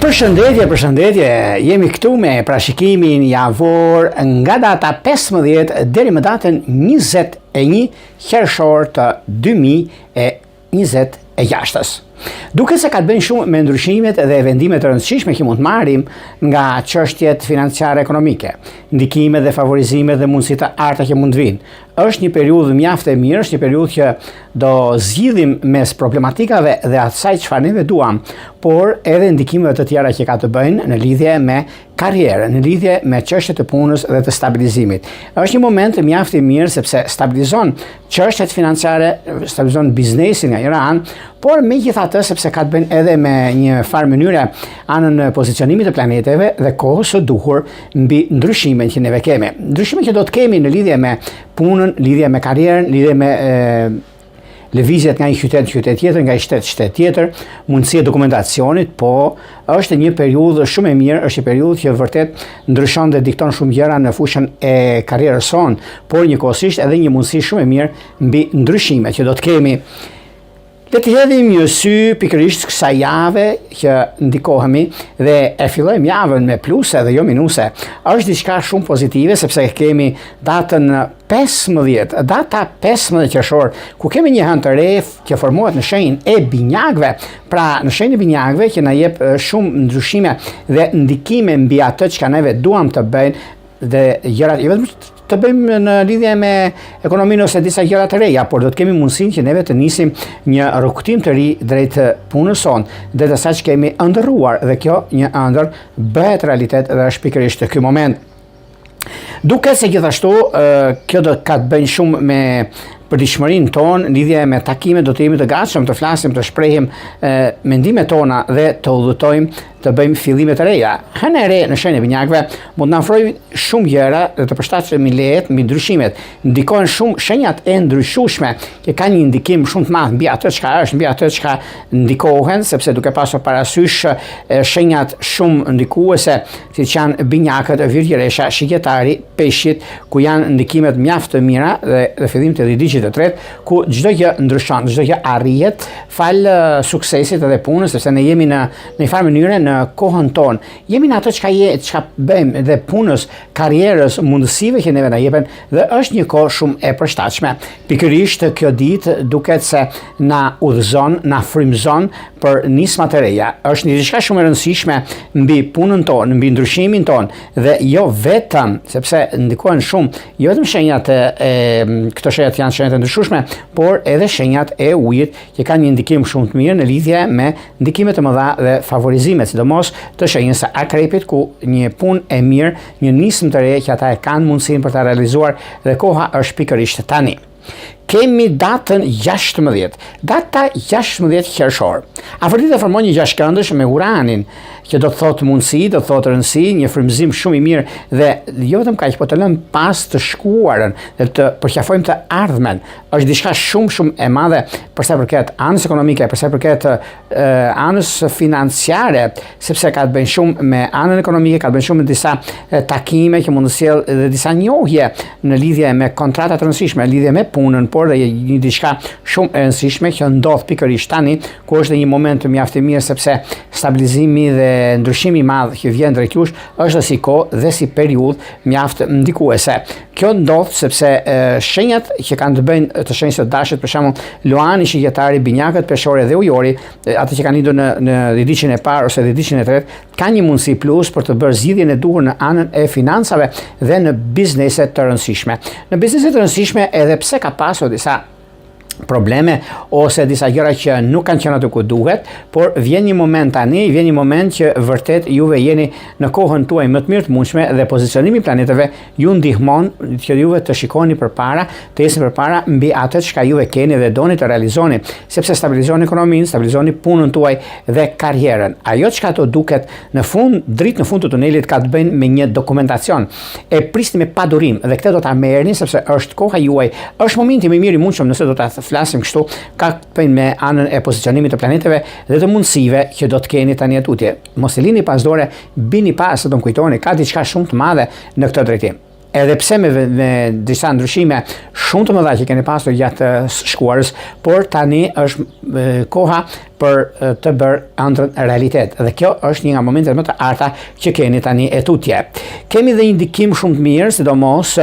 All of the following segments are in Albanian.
Përshëndetje, përshëndetje. Jemi këtu me parashikimin javor nga data 15 deri më datën 21 qershor të 2026-ës. Duket se ka të bëjnë shumë me ndryshimet dhe vendimet e rëndësishme që mund të marrim nga çështjet financiare ekonomike, ndikimet dhe favorizimet dhe mundësitë e arta që mund të vijnë. Është një periudhë mjaft e mirë, është një periudhë që do zgjidhim mes problematikave dhe asaj çfarë neve duam, por edhe ndikimeve të tjera që ka të bëjnë në lidhje me karrierën, në lidhje me çështjet e punës dhe të stabilizimit. Është një moment mjaft i mirë sepse stabilizon çështjet financiare, stabilizon biznesin nga njëra anë, por megjithatë sepse ka të bëjnë edhe me një farë mënyre anën e pozicionimit të planeteve dhe kohës së duhur mbi ndryshimet që neve kemi. Ndryshimet që do të kemi në lidhje me punën, lidhje me karrierën, lidhje me e, lëvizjet nga një qytet në qytet tjetër, nga një shtet në shtet tjetër, mundësia e dokumentacionit, po është një periudhë shumë e mirë, është një periudhë që vërtet ndryshon dhe dikton shumë gjëra në fushën e karrierës sonë, por njëkohësisht edhe një mundësi shumë e mirë mbi ndryshimet që do të kemi. Le të hedhim një sy pikërisht kësaj jave që ndikohemi dhe e fillojmë javën me pluse dhe jo minuse. Është diçka shumë pozitive sepse kemi datën 15, data 15 qershor, ku kemi një hënë të re që formohet në shenjën e binjakëve, pra në shenjën e binjakëve që na jep shumë ndryshime dhe ndikime mbi atë çka neve duam të bëjmë dhe gjërat jo vetëm të bëjmë në lidhje me ekonominë ose disa gjëra të reja, por do të kemi mundësinë që neve të nisim një rrugëtim të ri drejt punës sonë, drejt asaj që kemi ëndërruar dhe kjo një ëndërr bëhet realitet dhe është pikërisht ky moment. Duket se gjithashtu kjo do ka të bëjnë shumë me përditshmërinë tonë, lidhje me takime do të jemi të gatshëm të flasim, të shprehim mendimet tona dhe të udhëtojmë të bëjmë fillime të reja. Hëna e re në shenjën e binjakëve mund të na ofrojë shumë gjëra dhe të përshtatemi lehtë mbi ndryshimet. Ndikojnë shumë shenjat e ndryshueshme që kanë një ndikim shumë të madh mbi atë çka është, mbi atë çka ndikohen, sepse duke pasur parasysh shenjat shumë ndikuese, siç janë binjakët, virgjëresha, shigjetari, peshqit, ku janë ndikimet mjaft të mira dhe dhe fillim të dhjetëditëshit të tretë, ku çdo gjë ndryshon, çdo gjë arrihet falë suksesit edhe punës, sepse ne jemi në në një farë mënyre në kohën tonë. Jemi në atë çka je, çka bëjmë dhe punës, karrierës, mundësive që neve na jepen dhe është një kohë shumë e përshtatshme. Pikërisht kjo ditë duket se na udhëzon, na frymëzon për nisma të reja. Është një diçka shumë e rëndësishme mbi punën tonë, mbi ndryshimin tonë dhe jo vetëm, sepse ndikohen shumë, jo vetëm shenjat e këto shenjat janë shenjat e ndryshueshme, por edhe shenjat e ujit që kanë një ndikim shumë të mirë në lidhje me ndikime të mëdha dhe favorizime, sidomos të shenjës së akrepit ku një punë e mirë, një nismë të re që ata e kanë mundësinë për ta realizuar dhe koha është pikërisht tani. Kemi datën 16, data 16 qershor. Afrodita formon një gjashtëkëndësh me Uranin, që do të thotë mundësi, do të thotë rëndësi, një frymëzim shumë i mirë dhe jo vetëm kaq, po të lëmë pas të shkuarën dhe të përqafojmë të ardhmen. Është diçka shumë shumë e madhe për sa i përket anës ekonomike, për sa i përket anës financiare, sepse ka të bëjnë shumë me anën ekonomike, ka të bëjnë shumë me disa takime që mund të sjellë dhe disa njohje në lidhje me kontrata të rëndësishme, në lidhje me punën, por dhe një diçka shumë e rëndësishme që ndodh pikërisht tani, ku është një moment mjaft i mirë sepse stabilizimi dhe ndryshimi i madh që vjen drejt jush është si kohë dhe si periudhë mjaft ndikuese. Kjo ndodh sepse shenjat që kanë të bëjnë të shenjës së dashit, për shembull, Luani, Shigjetari, Binjakët, Peshore dhe Ujori, ata që kanë lindur në në dhjetëditëshin e parë ose dhjetëditëshin e tretë, kanë një mundësi plus për të bërë zgjidhjen e duhur në anën e financave dhe në biznese të rëndësishme. Në biznese të rëndësishme edhe pse ka pasur disa probleme ose disa gjëra që nuk kanë qenë aty ku duhet, por vjen një moment tani, vjen një moment që vërtet juve jeni në kohën tuaj më të mirë të mundshme dhe pozicionimi i planetëve ju ndihmon që juve të shikoni përpara, të ecni përpara mbi atë çka juve keni dhe doni të realizoni, sepse stabilizoni ekonominë, stabilizoni punën tuaj dhe karrierën. Ajo çka të duket në fund, dritë në fund të tunelit ka të bëjnë me një dokumentacion. E prisni me padurim dhe këtë do ta merrni sepse është koha juaj, është momenti më i mirë i mundshëm nëse do ta flasim kështu, ka të bëjnë me anën e pozicionimit të planeteve dhe të mundësive që do të keni tani e tutje. Mos e lini pas dore, bini pas se do më kujtoni, ka diçka shumë të madhe në këtë drejtim. Edhe pse me, me disa ndryshime shumë të mëdha që keni pasur gjatë shkuarës, por tani është koha për të bërë ëndrrën realitet. Dhe kjo është një nga momentet më të arta që keni tani e tutje. Kemi dhe një ndikim shumë të mirë, sidomos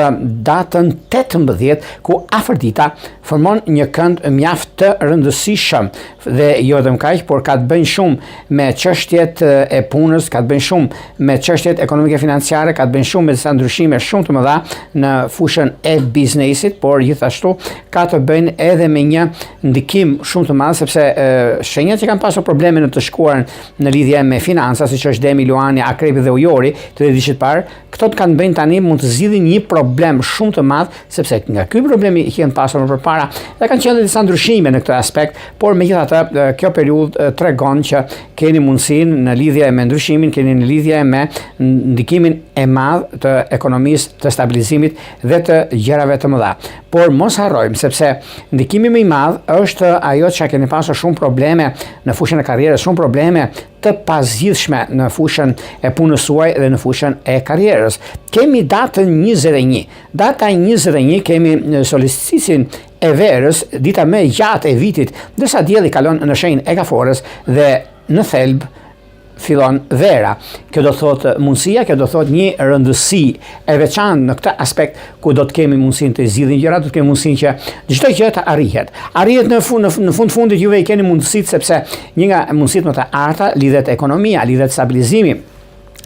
datën 18, ku Afërdita formon një kënd mjaft të rëndësishëm dhe jo vetëm kaq, por ka të bëjnë shumë me çështjet e punës, ka të bëjnë shumë me çështjet ekonomike financiare, ka të bëjnë shumë me disa ndryshime shumë të mëdha në fushën e biznesit, por gjithashtu ka të bëjnë edhe me një ndikim shumë të madh sepse e, shenjat që kanë pasur probleme në të shkuarën në lidhje me financa, siç është Demi, Luani, Akrepi dhe Ujori, të ditëve të parë, këto të kanë bëjnë tani mund të zgjidhin një problem shumë të madh, sepse nga ky problem që kanë pasur më përpara, dhe kanë qenë disa ndryshime në këtë aspekt, por megjithatë kjo periudhë tregon që keni mundësinë në lidhje me ndryshimin, keni në lidhje me ndikimin e madh të ekonomisë, të stabilizimit dhe të gjërave të mëdha. Por mos harrojmë sepse ndikimi më i madh është ajo që keni pasur shumë probleme në fushën e karrierës, shumë probleme të pazgjidhshme në fushën e punës suaj dhe në fushën e karrierës. Kemi datën 21. Data 21 kemi solsticin e verës, dita më e gjatë e vitit, ndërsa dielli kalon në shenjën e gaforës dhe në thelb fillon vera. Kjo do thotë mundësia, kjo do thotë një rëndësi e veçantë në këtë aspekt ku do të kemi mundësinë të zgjidhim gjërat, do të kemi mundësinë që çdo gjë të arrihet. Arrihet në fund në, në fund fundit juve i keni mundësitë sepse një nga mundësitë më të arta lidhet ekonomia, lidhet stabilizimi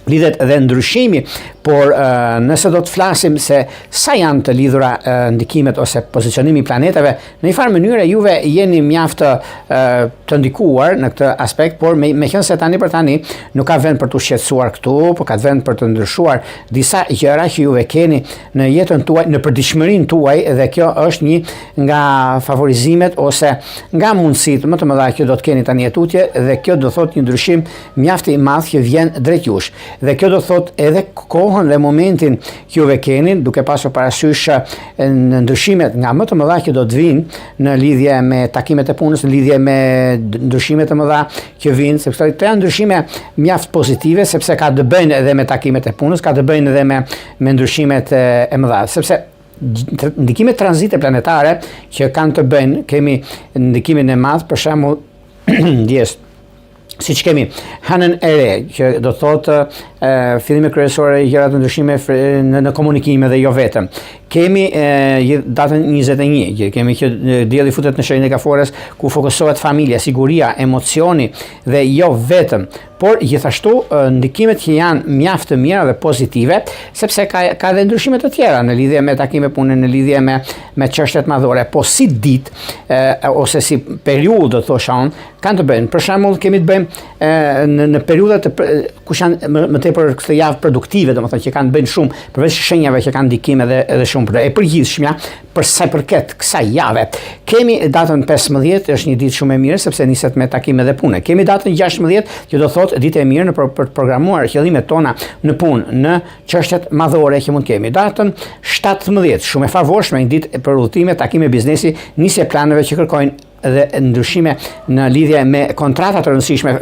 lidhet dhe ndryshimi, por nëse do të flasim se sa janë të lidhura ndikimet ose pozicionimi i planeteve, në një farë mënyre juve jeni mjaft të ndikuar në këtë aspekt, por me, meqenëse tani për tani nuk ka vend për t'u shqetësuar këtu, por ka vend për të ndryshuar disa gjëra që juve keni në jetën tuaj, në përditshmërinë tuaj dhe kjo është një nga favorizimet ose nga mundësitë më të mëdha që do të keni tani e tutje dhe kjo do thotë një ndryshim mjaft i madh që vjen drejt jush. Dhe kjo do thotë edhe kohën dhe momentin që juve keni, duke pasur parasysh në ndryshimet nga më të mëdha që do të vijnë në lidhje me takimet e punës, në lidhje me ndryshimet e mëdha që vijnë, sepse këto janë ndryshime mjaft pozitive, sepse ka të bëjnë edhe me takimet e punës, ka të bëjnë edhe me me ndryshimet e mëdha, sepse ndikimet tranzite planetare që kanë të bëjnë, kemi ndikimin e madh, për shembull, ndjesë, siç kemi hënën e re, që do të thotë fillime kryesore gjëra të ndryshime në, në komunikime dhe jo vetëm. Kemi e, datën 21, që kemi që dielli futet në shenjën e gafores, ku fokusohet familja, siguria, emocioni dhe jo vetëm, por gjithashtu ndikimet që janë mjaft të mira dhe pozitive, sepse ka ka edhe ndryshime të tjera në lidhje me takime pune, në lidhje me me çështjet madhore, po si ditë ose si periudhë do të thosha unë, kanë të bëjnë. Për shembull, kemi të bëjmë e, në në periudha të kush janë më, më tepër këtë javë produktive, domethënë që kanë të bëjnë shumë përveç shenjave që kanë ndikim edhe edhe shumë për e përgjithshmja për sa i përket kësaj jave. Kemi datën 15, është një ditë shumë e mirë sepse niset me takime dhe punë. Kemi datën 16, që do thotë ditë e mirë në për, për të programuar qëllimet tona në punë, në çështjet madhore që mund të kemi. Datën 17, shumë e favorshme, një ditë për udhëtime, takime biznesi, nisje planeve që kërkojnë dhe ndryshime në lidhje me kontrata të rëndësishme,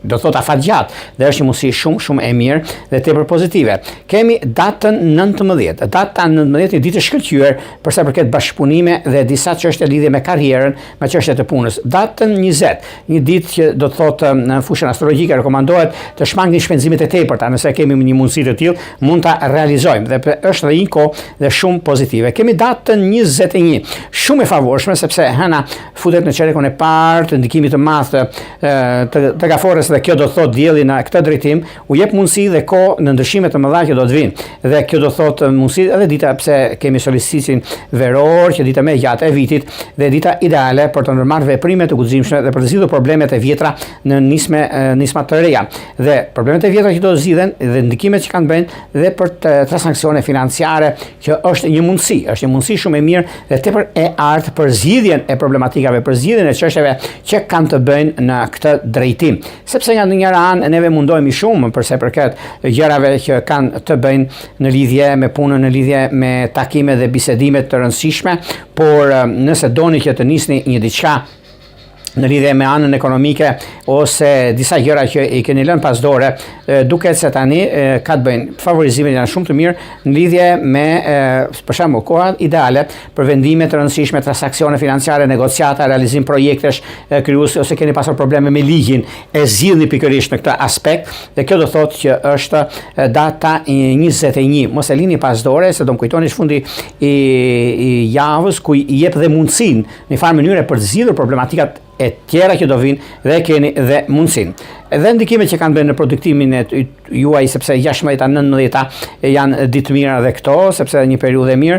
do thotë afatgjatë, dhe është një mundësi shumë shumë e mirë dhe tepër pozitive. Kemi datën 19, data 19 një ditë e shkëlqyer për sa përket bashkëpunime dhe disa çështje lidhje me karrierën, me çështje të punës. Datën 20, një ditë që do të thotë në fushën astrologjike rekomandohet të shmangni shpenzimet e tepërta, nëse kemi një mundësi të tillë, mund ta realizojmë dhe është dhe një kohë dhe shumë pozitive. Kemi datën 21, shumë e favorshme sepse hëna futet në çerekun e parë të ndikimit të madh të të, të gaforres dhe kjo do të thotë dielli në këtë drejtim u jep mundësi dhe kohë në ndryshime të mëdha që do të vijnë. Dhe kjo do thotë mundësi edhe dita pse kemi solsticin veror, që dita më e gjatë e vitit dhe dita ideale për të ndërmarrë veprime të guximshme dhe për të zgjidhur problemet e vjetra në nisme nisma të reja. Dhe problemet e vjetra që do të zgjidhen dhe ndikimet që kanë të bëjnë dhe për të transaksione financiare që është një mundësi, është një mundësi shumë e mirë dhe tepër e artë për zgjidhjen e problematikave, për zgjidhjen e çështjeve që kanë të bëjnë në këtë drejtim. Sepse nga njëra anë neve mundohemi shumë për sa i përket gjërave që kanë të bëjnë në lidhje me punën, në lidhje me takime dhe bisedime të rëndësishme, por nëse doni që të nisni një diçka. në lidhje me anën ekonomike ose disa gjëra që i keni lënë pas dore, duket se tani ka të bëjnë favorizimet janë shumë të mirë në lidhje me për shembull koha ideale për vendime të rëndësishme, transaksione financiare, negociata, realizim projektesh krijues ose keni pasur probleme me ligjin, e zgjidhni pikërisht në këtë aspekt dhe kjo do thotë që është data 21. Mos e lini pas dore se do më kujtoni është fundi i, i javës ku i jep dhe mundësinë në një farë mënyre për të zgjidhur problematikat e tjera që do vinë dhe keni dhe mundësinë. Edhe ndikimet që kanë bërë në produktimin e juaj sepse 16-a 19-a janë ditë të mira dhe këto, sepse një periudhë e mirë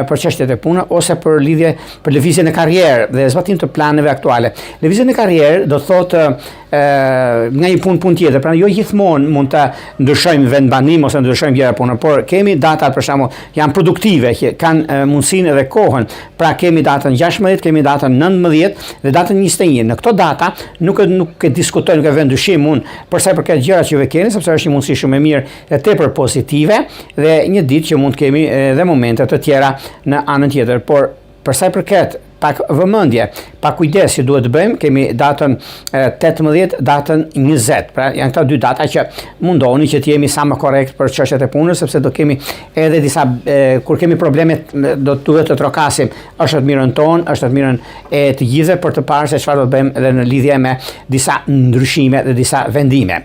për çështjet e punës ose për lidhje për lëvizje në karrierë dhe zbatim të planeve aktuale. Lëvizje në karrierë do thotë nga një punë punë tjetër, pra jo gjithmonë mund të ndryshojmë vendbanim ose ndryshojmë gjëra punë, por kemi datat për shembull janë produktive që kanë mundësinë edhe kohën. Pra kemi datën 16, kemi datën 19 dhe datën 21. Në këto data nuk e nuk e diskutoj, nuk e vë në dyshim unë për sa i përket gjërat që ju keni, sepse është një mundësi shumë e mirë dhe tepër pozitive dhe një ditë që mund të kemi edhe momente të tjera në anën tjetër, por Për sa i përket pak vëmendje, pak kujdes që duhet të bëjmë, kemi datën 18, datën 20. Pra janë këto dy data që mundoni që të jemi sa më korrekt për çështjet e punës, sepse do kemi edhe disa e, kur kemi probleme do të duhet të trokasim. Është në të mirën tonë, është në të mirën e të gjithëve për të parë se çfarë do të bëjmë edhe në lidhje me disa ndryshime dhe disa vendime.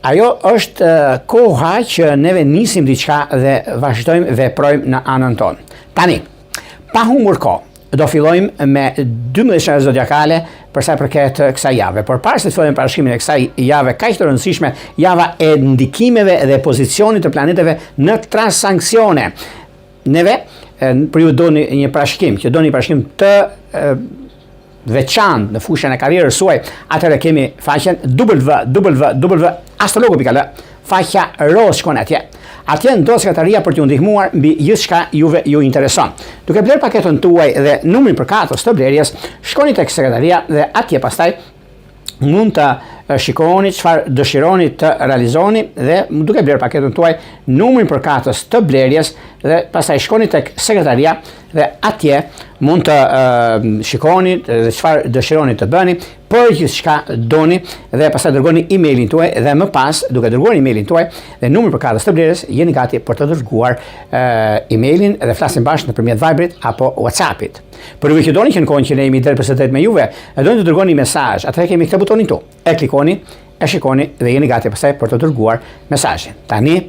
Ajo është koha që neve nisim diçka dhe vazhdojmë veprojmë në anën tonë. Tani, pa humbur kohë, do fillojmë me 12 shenjat zodiakale për sa i përket kësaj jave. Por para se të fillojmë parashikimin e kësaj jave kaq të rëndësishme, java e ndikimeve dhe pozicionit të planeteve në transaksione. Neve, për ju doni një parashikim, që doni një parashikim të veçantë në fushën e karrierës suaj, atëherë kemi faqen www.astrologu.al, faqja rozë shkon atje. Atje ndodhet sekretaria për t'ju ndihmuar mbi gjithçka juve ju intereson. Duke blerë paketën tuaj dhe numrin përkatës të blerjes, shkoni tek sekretaria dhe atje pastaj mund të shikoni çfarë dëshironi të realizoni dhe duke blerë paketën tuaj numrin përkatës të blerjes dhe pastaj shkoni tek sekretaria dhe atje mund të uh, shikoni dhe çfarë dëshironi të bëni për gjithçka doni dhe pastaj dërgoni emailin tuaj dhe më pas duke dërguar emailin tuaj dhe numrin përkatës të blerjes jeni gati për të dërguar uh, emailin dhe flasim bashkë nëpërmjet Viberit apo WhatsAppit. Për juve që doni që në kohën që ne jemi drejtpërsëdrejt me juve, e doni të dërgoni mesazh, atëherë kemi këtë butonin këtu. E klikoni, e shikoni dhe jeni gati pastaj për të dërguar mesazhin. Tani,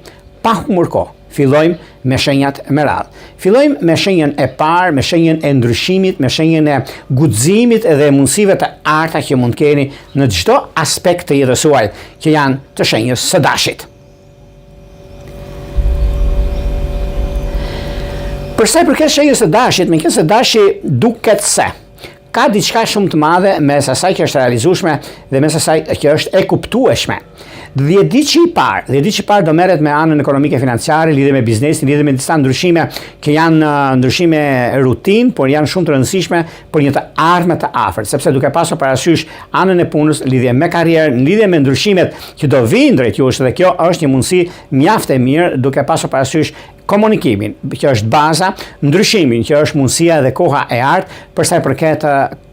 pa humbur kohë, fillojmë me shenjat me radhë. Fillojmë me shenjën e parë, me shenjën e ndryshimit, me shenjën e guximit dhe mundësive të arta që mund të keni në çdo aspekt të jetës suaj, që janë të shenjës së dashit. Për sa i përket shenjës së dashit, meqenëse dashi duket se ka diçka shumë të madhe mes asaj që është realizueshme dhe mes asaj që është e kuptueshme. Dhjetëditëshi i parë, dhjetëditëshi i parë do merret me anën ekonomike financiare, lidhje me biznesin, lidhje me disa ndryshime që janë ndryshime rutinë, por janë shumë të rëndësishme për një të ardhme të afërt, sepse duke pasur parasysh anën e punës, lidhje me karrierën, lidhje me ndryshimet që do vijnë drejt jush dhe kjo është një mundësi mjaft e mirë duke pasur parasysh komunikimin, që është baza, ndryshimin, që është mundësia dhe koha e artë për sa i përket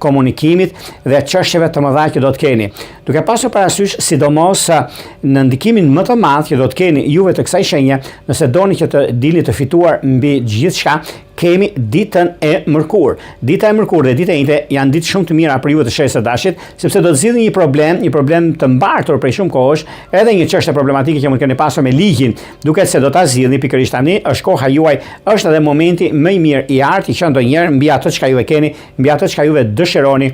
komunikimit dhe çështjeve të mëdha që do të keni. Duke pasur parasysh sidomos në ndikimin më të madh që do të keni juve të kësaj shenje, nëse doni që të dilni të fituar mbi gjithçka, Kemi ditën e mërkurë. Dita e mërkurë dhe dita e enjte janë ditë shumë të mira për ju të shenjës së dashit, sepse do të zgjidhni një problem, një problem të mbartur prej shumë kohësh, edhe një çështje problematike që mund të keni pasur me ligjin. Duket se do ta zgjidhni pikërisht tani, është koha juaj, është edhe momenti më i mirë i artë i qenë ndonjëherë mbi atë çka ju e keni, mbi atë çka juve dëshironi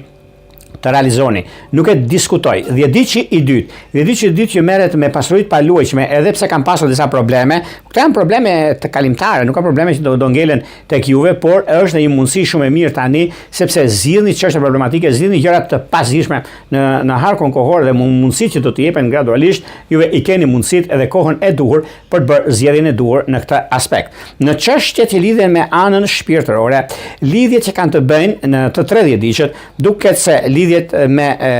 të realizoni. Nuk e diskutoj. Dhjetëditëshi i dytë. Dhjetëditëshi i dytë që merret me pasuri të paluajtshme, edhe pse kam pasur disa probleme, këto janë probleme të kalimtare, nuk ka probleme që do, do ngelen tek juve, por është një mundësi shumë e mirë tani, sepse zgjidhni çështje problematike, zgjidhni gjëra të pazgjidhshme në në harkun kohor dhe mundësitë që do të jepen gradualisht, juve i keni mundësitë edhe kohën e duhur për të bërë zgjedhjen e duhur në këtë aspekt. Në çështjet që lidhen me anën shpirtërore, lidhjet që kanë të bëjnë në të tre dhjetëditëshët, duket se lidhjet me e,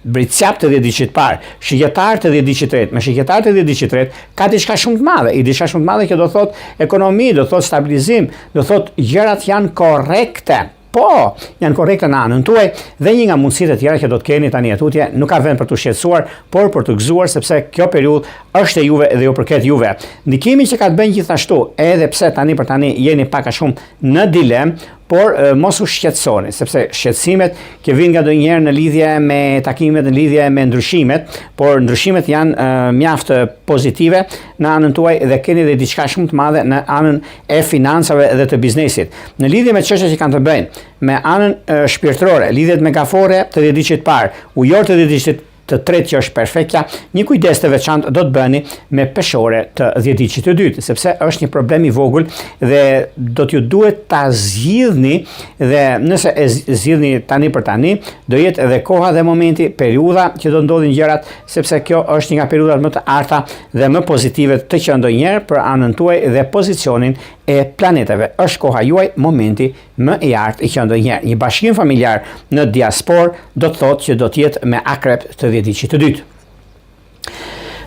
bricjap të dhjetëditëshit të parë, shigjetar të dhjetëditëshit të tretë, me shigjetar të dhjetëditëshit të tretë, ka diçka shumë të madhe, i diçka shumë të madhe që do thotë ekonomi, do thotë stabilizim, do thotë gjërat janë korrekte. Po, janë korrekte në anën tuaj dhe një nga mundësitë e tjera që do të keni tani e tutje, nuk ka vend për t'u shqetësuar, por për t'u gëzuar sepse kjo periudhë është e juve dhe ju përket juve. Ndikimi që ka të bëjë gjithashtu, edhe pse tani për tani jeni pak a shumë në dilemë, por mos u shqetësoni, sepse shqetësimet që vijnë nganjëherë në lidhje me takimet, në lidhje me ndryshimet, por ndryshimet janë mjaft pozitive në anën tuaj dhe keni dhe diçka shumë të madhe në anën e financave dhe të biznesit. Në lidhje me çështjet që kanë të bëjnë me anën shpirtërore, lidhjet me gaforre të dhjetëditëshit të parë, ujor të dhjetëditëshit të tretë që është perfektja, një kujdes të veçantë do të bëni me peshore të dhjetëditëshit të dytë, sepse është një problem i vogël dhe do t'ju duhet ta zgjidhni dhe nëse e zgjidhni tani për tani, do jetë edhe koha dhe momenti, periudha që do ndodhin gjërat, sepse kjo është një nga periudhat më të arta dhe më pozitive të qenë ndonjëherë për anën tuaj dhe pozicionin e planeteve. Është koha juaj, momenti më i artë i qenë ndonjëherë. Një bashkim familjar në diasporë do të thotë që do të jetë me akrep të dhjetëditëshit të dytë.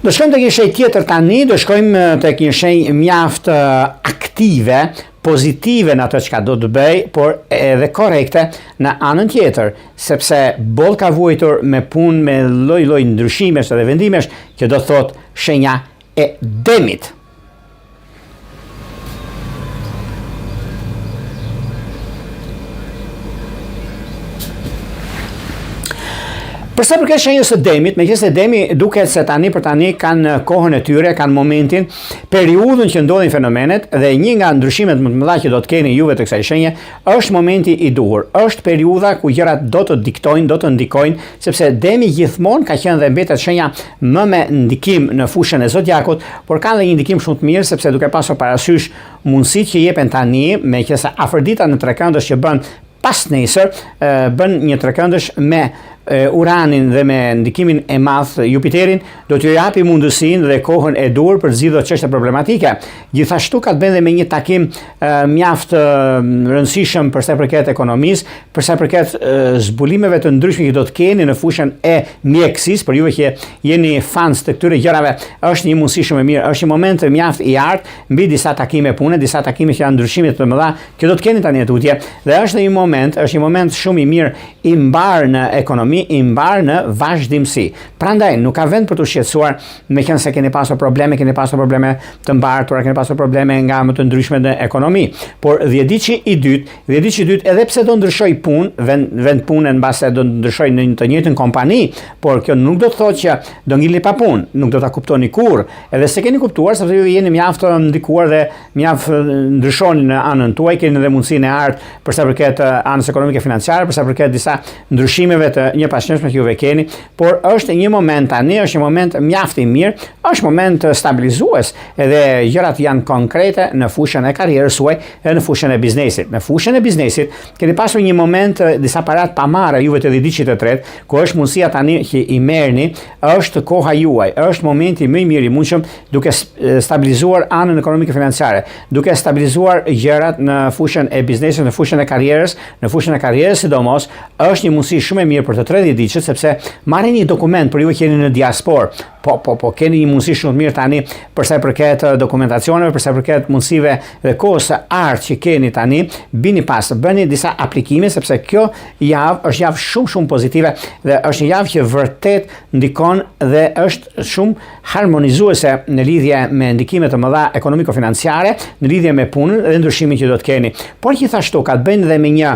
Do shkojmë tek një shenjë tjetër tani, do shkojmë tek një shenjë mjaft aktive, pozitive në atë çka do të bëjë, por edhe korrekte në anën tjetër, sepse boll ka vuajtur me punë me lloj-lloj ndryshimesh dhe vendimesh që do të thotë shenja e demit. Për sa i përket shenjës së demit, meqenëse demi duket se tani për tani kanë kohën e tyre, kanë momentin, periudhën që ndodhin fenomenet dhe një nga ndryshimet më të mëdha që do të keni juve të kësaj shenje është momenti i duhur. Është periudha ku gjërat do të diktojnë, do të ndikojnë, sepse demi gjithmonë ka qenë dhe mbetet shenja më me ndikim në fushën e zodiakut, por ka dhe një ndikim shumë të mirë sepse duke pasur parasysh mundësitë që jepen tani, meqenëse Afërdita në trekëndësh që bën pasnesër, bën një trekëndësh me Uranin dhe me ndikimin e madh Jupiterin, do t'ju japi mundësinë dhe kohën e duhur për të zgjidhur çështje problematike. Gjithashtu ka të bëjë dhe me një takim mjaft rëndësishëm për sa i përket ekonomisë, Për sa i përket zbulimeve të ndryshme që do të keni në fushën e mjekësisë, për juve që jeni fans të këtyre gjërave, është një mundësi shumë e mirë, është një moment mjaft i artë mbi disa takime pune, disa takime që janë ndryshime të mëdha që do të keni tani e tutje dhe është një moment, është një moment shumë i mirë i mbarë në ekonomi, i mbarë në vazhdimësi. Prandaj nuk ka vend për t'u shqetësuar meqenëse keni pasur probleme, keni pasur probleme të mbartura, keni pasur probleme nga më të ndryshme në ekonomi. Por dhjetëditëshi i dytë Dhjetëditëshi i dytë edhe pse do ndryshojë punë, vend vend pune mbase do ndryshojë në të njëjtën kompani, por kjo nuk do të thotë që do ngelni pa punë, nuk do ta kuptoni kurrë. Edhe s'e keni kuptuar sepse ju jeni mjaft të ndikuar dhe mjaft ndryshoni në anën tuaj, keni edhe mundësinë e artë për sa përket anës ekonomike financiare, për sa përket disa ndryshimeve të njëpasnjëshme që juve keni, por është një moment tani, është një moment mjaft i mirë, është moment stabilizues, edhe gjërat janë konkrete në fushën e karrierës suaj edhe në fushën e biznesit. Në fushën e biznesit keni pasur një moment disa para të pamarra juve të dhjetëditëshit të tretë, ku është mundësia tani që i merrni, është koha juaj, është momenti më i mirë i mundshëm duke stabilizuar anën ekonomike financiare, duke stabilizuar gjërat në fushën e biznesit, në fushën e karrierës, në fushën e karrierës sidomos, është një mundësi shumë e mirë për të tre dhjetëditëshit sepse marrin një dokument për ju që jeni në diasporë, Po, po, po, keni një mundësi shumë të mirë tani për sa i përket eh, dokumentacioneve, për sa i përket mundësive dhe kohës së artë që keni tani, bini pas, bëni disa aplikime sepse kjo javë është javë shumë shumë pozitive dhe është një javë që vërtet ndikon dhe është shumë harmonizuese në lidhje me ndikime të mëdha ekonomiko-financiare, në lidhje me punën dhe ndryshimin që do të keni. Por gjithashtu ka të bëjnë dhe me një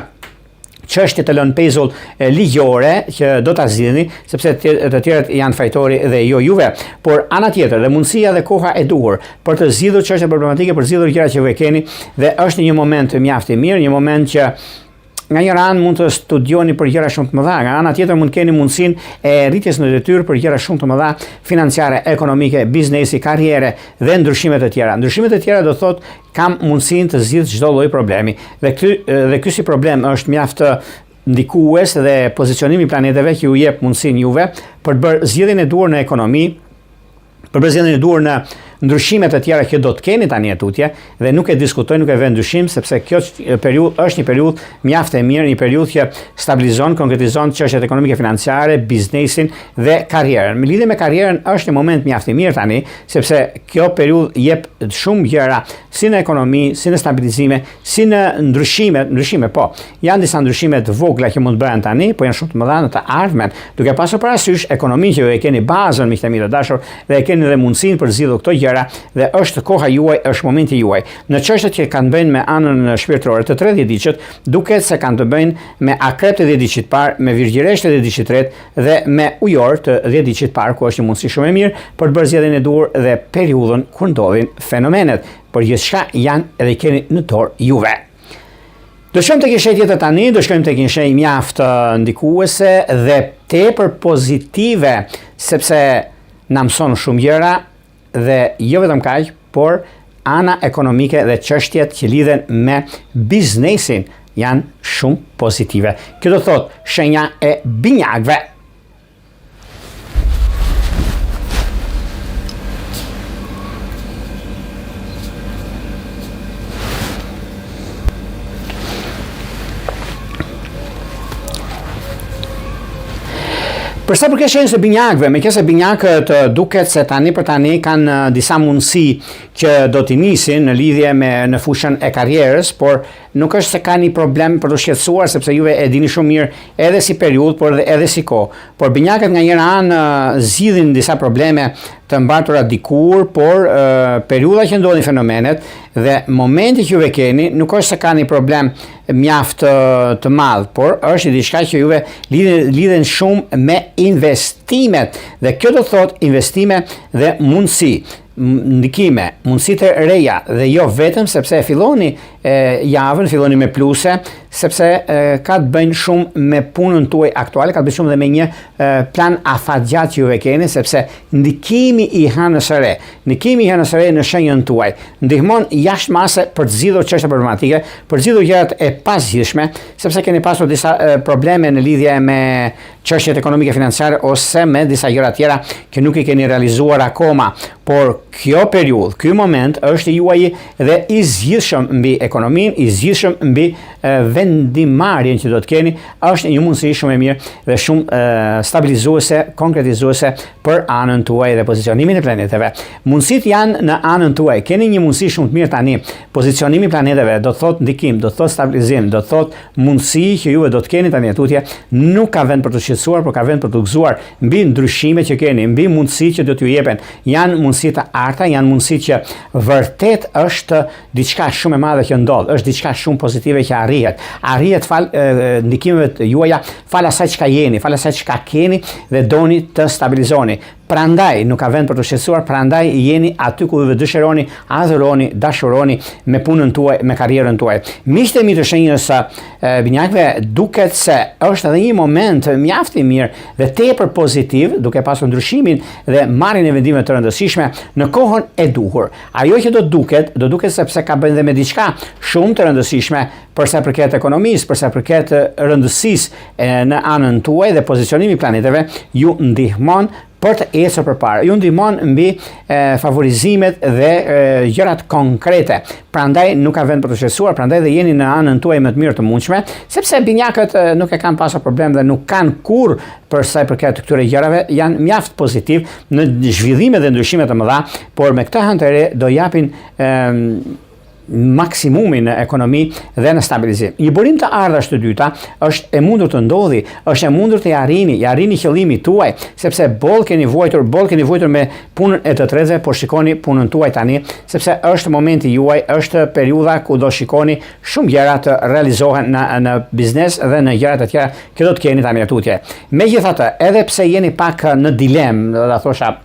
çështje të lënë pezull ligjore që do ta zgjidhni, sepse të tjerët janë fajtori dhe jo juve. Por ana tjetër dhe mundësia dhe koha e duhur për të zgjidhur çështje problematike, për të zgjidhur gjëra që ju e keni dhe është një moment mjaft i mirë, një moment që nga njëra anë mund të studioni për gjëra shumë të mëdha, nga ana tjetër mund të keni mundësinë e rritjes në detyrë për gjëra shumë të mëdha financiare, ekonomike, biznesi, karriere dhe ndryshime të tjera. Ndryshime të tjera do të thotë kam mundësinë të zgjidh çdo lloj problemi. Dhe ky dhe ky si problem është mjaft ndikues dhe pozicionimi i planeteve që ju jep mundësinë juve për të bërë zgjidhjen e duhur në ekonomi, për të bërë zgjidhjen e duhur në ndryshime të tjera që do të keni tani e tutje dhe nuk e diskutoj, nuk e vë në dyshim sepse kjo periudhë është një periudhë mjaft e mirë, një periudhë që stabilizon, konkretizon çështjet ekonomike financiare, biznesin dhe karrierën. Në lidhje me karrierën është një moment mjaft i mirë tani, sepse kjo periudhë jep shumë gjëra si në ekonomi, si në stabilizime, si në ndryshime, ndryshime po. Janë disa ndryshime të vogla që mund të bëhen tani, po janë shumë të mëdha në të ardhmen, duke pasur parasysh ekonominë që ju e keni bazën miqtë e mi të dashur dhe e keni edhe mundësinë për të zgjidhur këto gjëra dhe është koha juaj, është momenti juaj. Në çështjet që kanë të bëjnë me anën shpirtërore të 30 ditëshit, duket se kanë të bëjnë me akrep të 10 ditëshit parë, me virgjëresh të 10 ditëshit tretë dhe me ujor të 10 ditëshit parë, ku është një mundësi shumë e mirë për të bërë zgjedhjen e duhur dhe periudhën kur ndodhin fenomenet. Por gjithçka janë edhe i keni në dorë juve. Do shkojmë tek një shenjë tjetër tani, do shkojmë tek një shenjë mjaft ndikuese dhe tepër pozitive, sepse na mëson shumë gjëra dhe jo vetëm kaq, por ana ekonomike dhe çështjet që lidhen me biznesin janë shumë pozitive. Kjo do thotë shenja e binjakëve. Për sa përket shenjës së binjakëve, meqenëse binjakët duket se tani për tani kanë disa mundësi që do t'i nisin në lidhje me në fushën e karrierës, por Nuk është se ka një problem për t'u shqetësuar sepse juve e dini shumë mirë edhe si periudhë, por edhe edhe si kohë. Por binjakët nga njëra anë zgjidhin disa probleme të mbartura dikur, por e, periudha që ndodhin fenomenet dhe momenti që juve keni nuk është se ka një problem mjaft të madh, por është diçka që juve lidhen lidhen shumë me investimet dhe kjo do të thotë investime dhe mundësi ndikime, mundësi të reja dhe jo vetëm sepse e filloni e, javën, filloni me pluse, sepse e, ka të bëjnë shumë me punën tuaj aktuale, ka të bëjnë shumë dhe me një e, plan afatgjatë që juve keni, sepse ndikimi i hënës së re, ndikimi i hënës së re në shenjën tuaj, ndihmon jashtë mase për të zgjidhur çështje problematike, për të zgjidhur gjërat e pazgjidhshme, sepse keni pasur disa e, probleme në lidhje me çështjet ekonomike financiare ose me disa gjëra tjera që nuk i keni realizuar akoma. Por kjo periudhë, ky moment është i juaji dhe i zgjidhshëm mbi ekonominë, i zgjidhshëm mbi vendimmarrjen që do të keni, është një mundësi shumë e mirë dhe shumë stabilizuese, konkretizuese për anën tuaj dhe pozicionimin e planeteve. Mundësitë janë në anën tuaj. Keni një mundësi shumë të mirë tani. Pozicionimi i planeteve do të thotë ndikim, do të thotë stabilizim, do të thotë mundësi që juve do të keni tani e tutje, nuk ka vend për t'u shqetësuar, por ka vend për t'u gëzuar mbi ndryshimet që keni, mbi mundësitë që do t'ju jepen. Janë mundësi të arta, janë mundësi që vërtet është diçka shumë e madhe që ndodh, është diçka shumë pozitive që arrihet. Arrihet falë ndikimeve të juaja, falë asaj çka jeni, falë asaj çka keni dhe doni të stabilizoni. Prandaj nuk ka vend për t'u shqetësuar, prandaj jeni aty ku ju dëshironi, adhuroni, dashuroni me punën tuaj, me karrierën tuaj. Miqtë e mi të shenjës së binjakëve duket se është edhe një moment mjaft i mirë dhe tepër pozitiv, duke pasur ndryshimin dhe marrjen e vendimeve të rëndësishme në kohën e duhur. Ajo që do duket, do duket sepse ka bëjnë dhe me diçka shumë të rëndësishme për sa i përket ekonomisë, për sa i përket rëndësisë në anën tuaj dhe pozicionimi i planeteve ju ndihmon për të ecur përpara. Ju ndihmon mbi e, favorizimet dhe e, gjërat konkrete. Prandaj nuk ka vend për t'u shqetësuar, prandaj dhe jeni në anën tuaj më të mirë të mundshme, sepse binjakët nuk e kanë pasur problem dhe nuk kanë kurrë për sa i përket këtyre gjërave, janë mjaft pozitiv në zhvillime dhe ndryshime të mëdha, por me këtë hënë të re do japin e, maksimumin në ekonomi dhe në stabilizim. Një burim të ardhash të dyta është e mundur të ndodhi, është e mundur të arrini, i arrini qëllimit tuaj, sepse boll keni vuajtur, boll keni vuajtur me punën e të tretëve, por shikoni punën tuaj tani, sepse është momenti juaj, është periudha ku do shikoni shumë gjëra të realizohen në në biznes dhe në gjëra të tjera që do të keni tani e tutje. Megjithatë, edhe pse jeni pak në dilemë, do ta thosha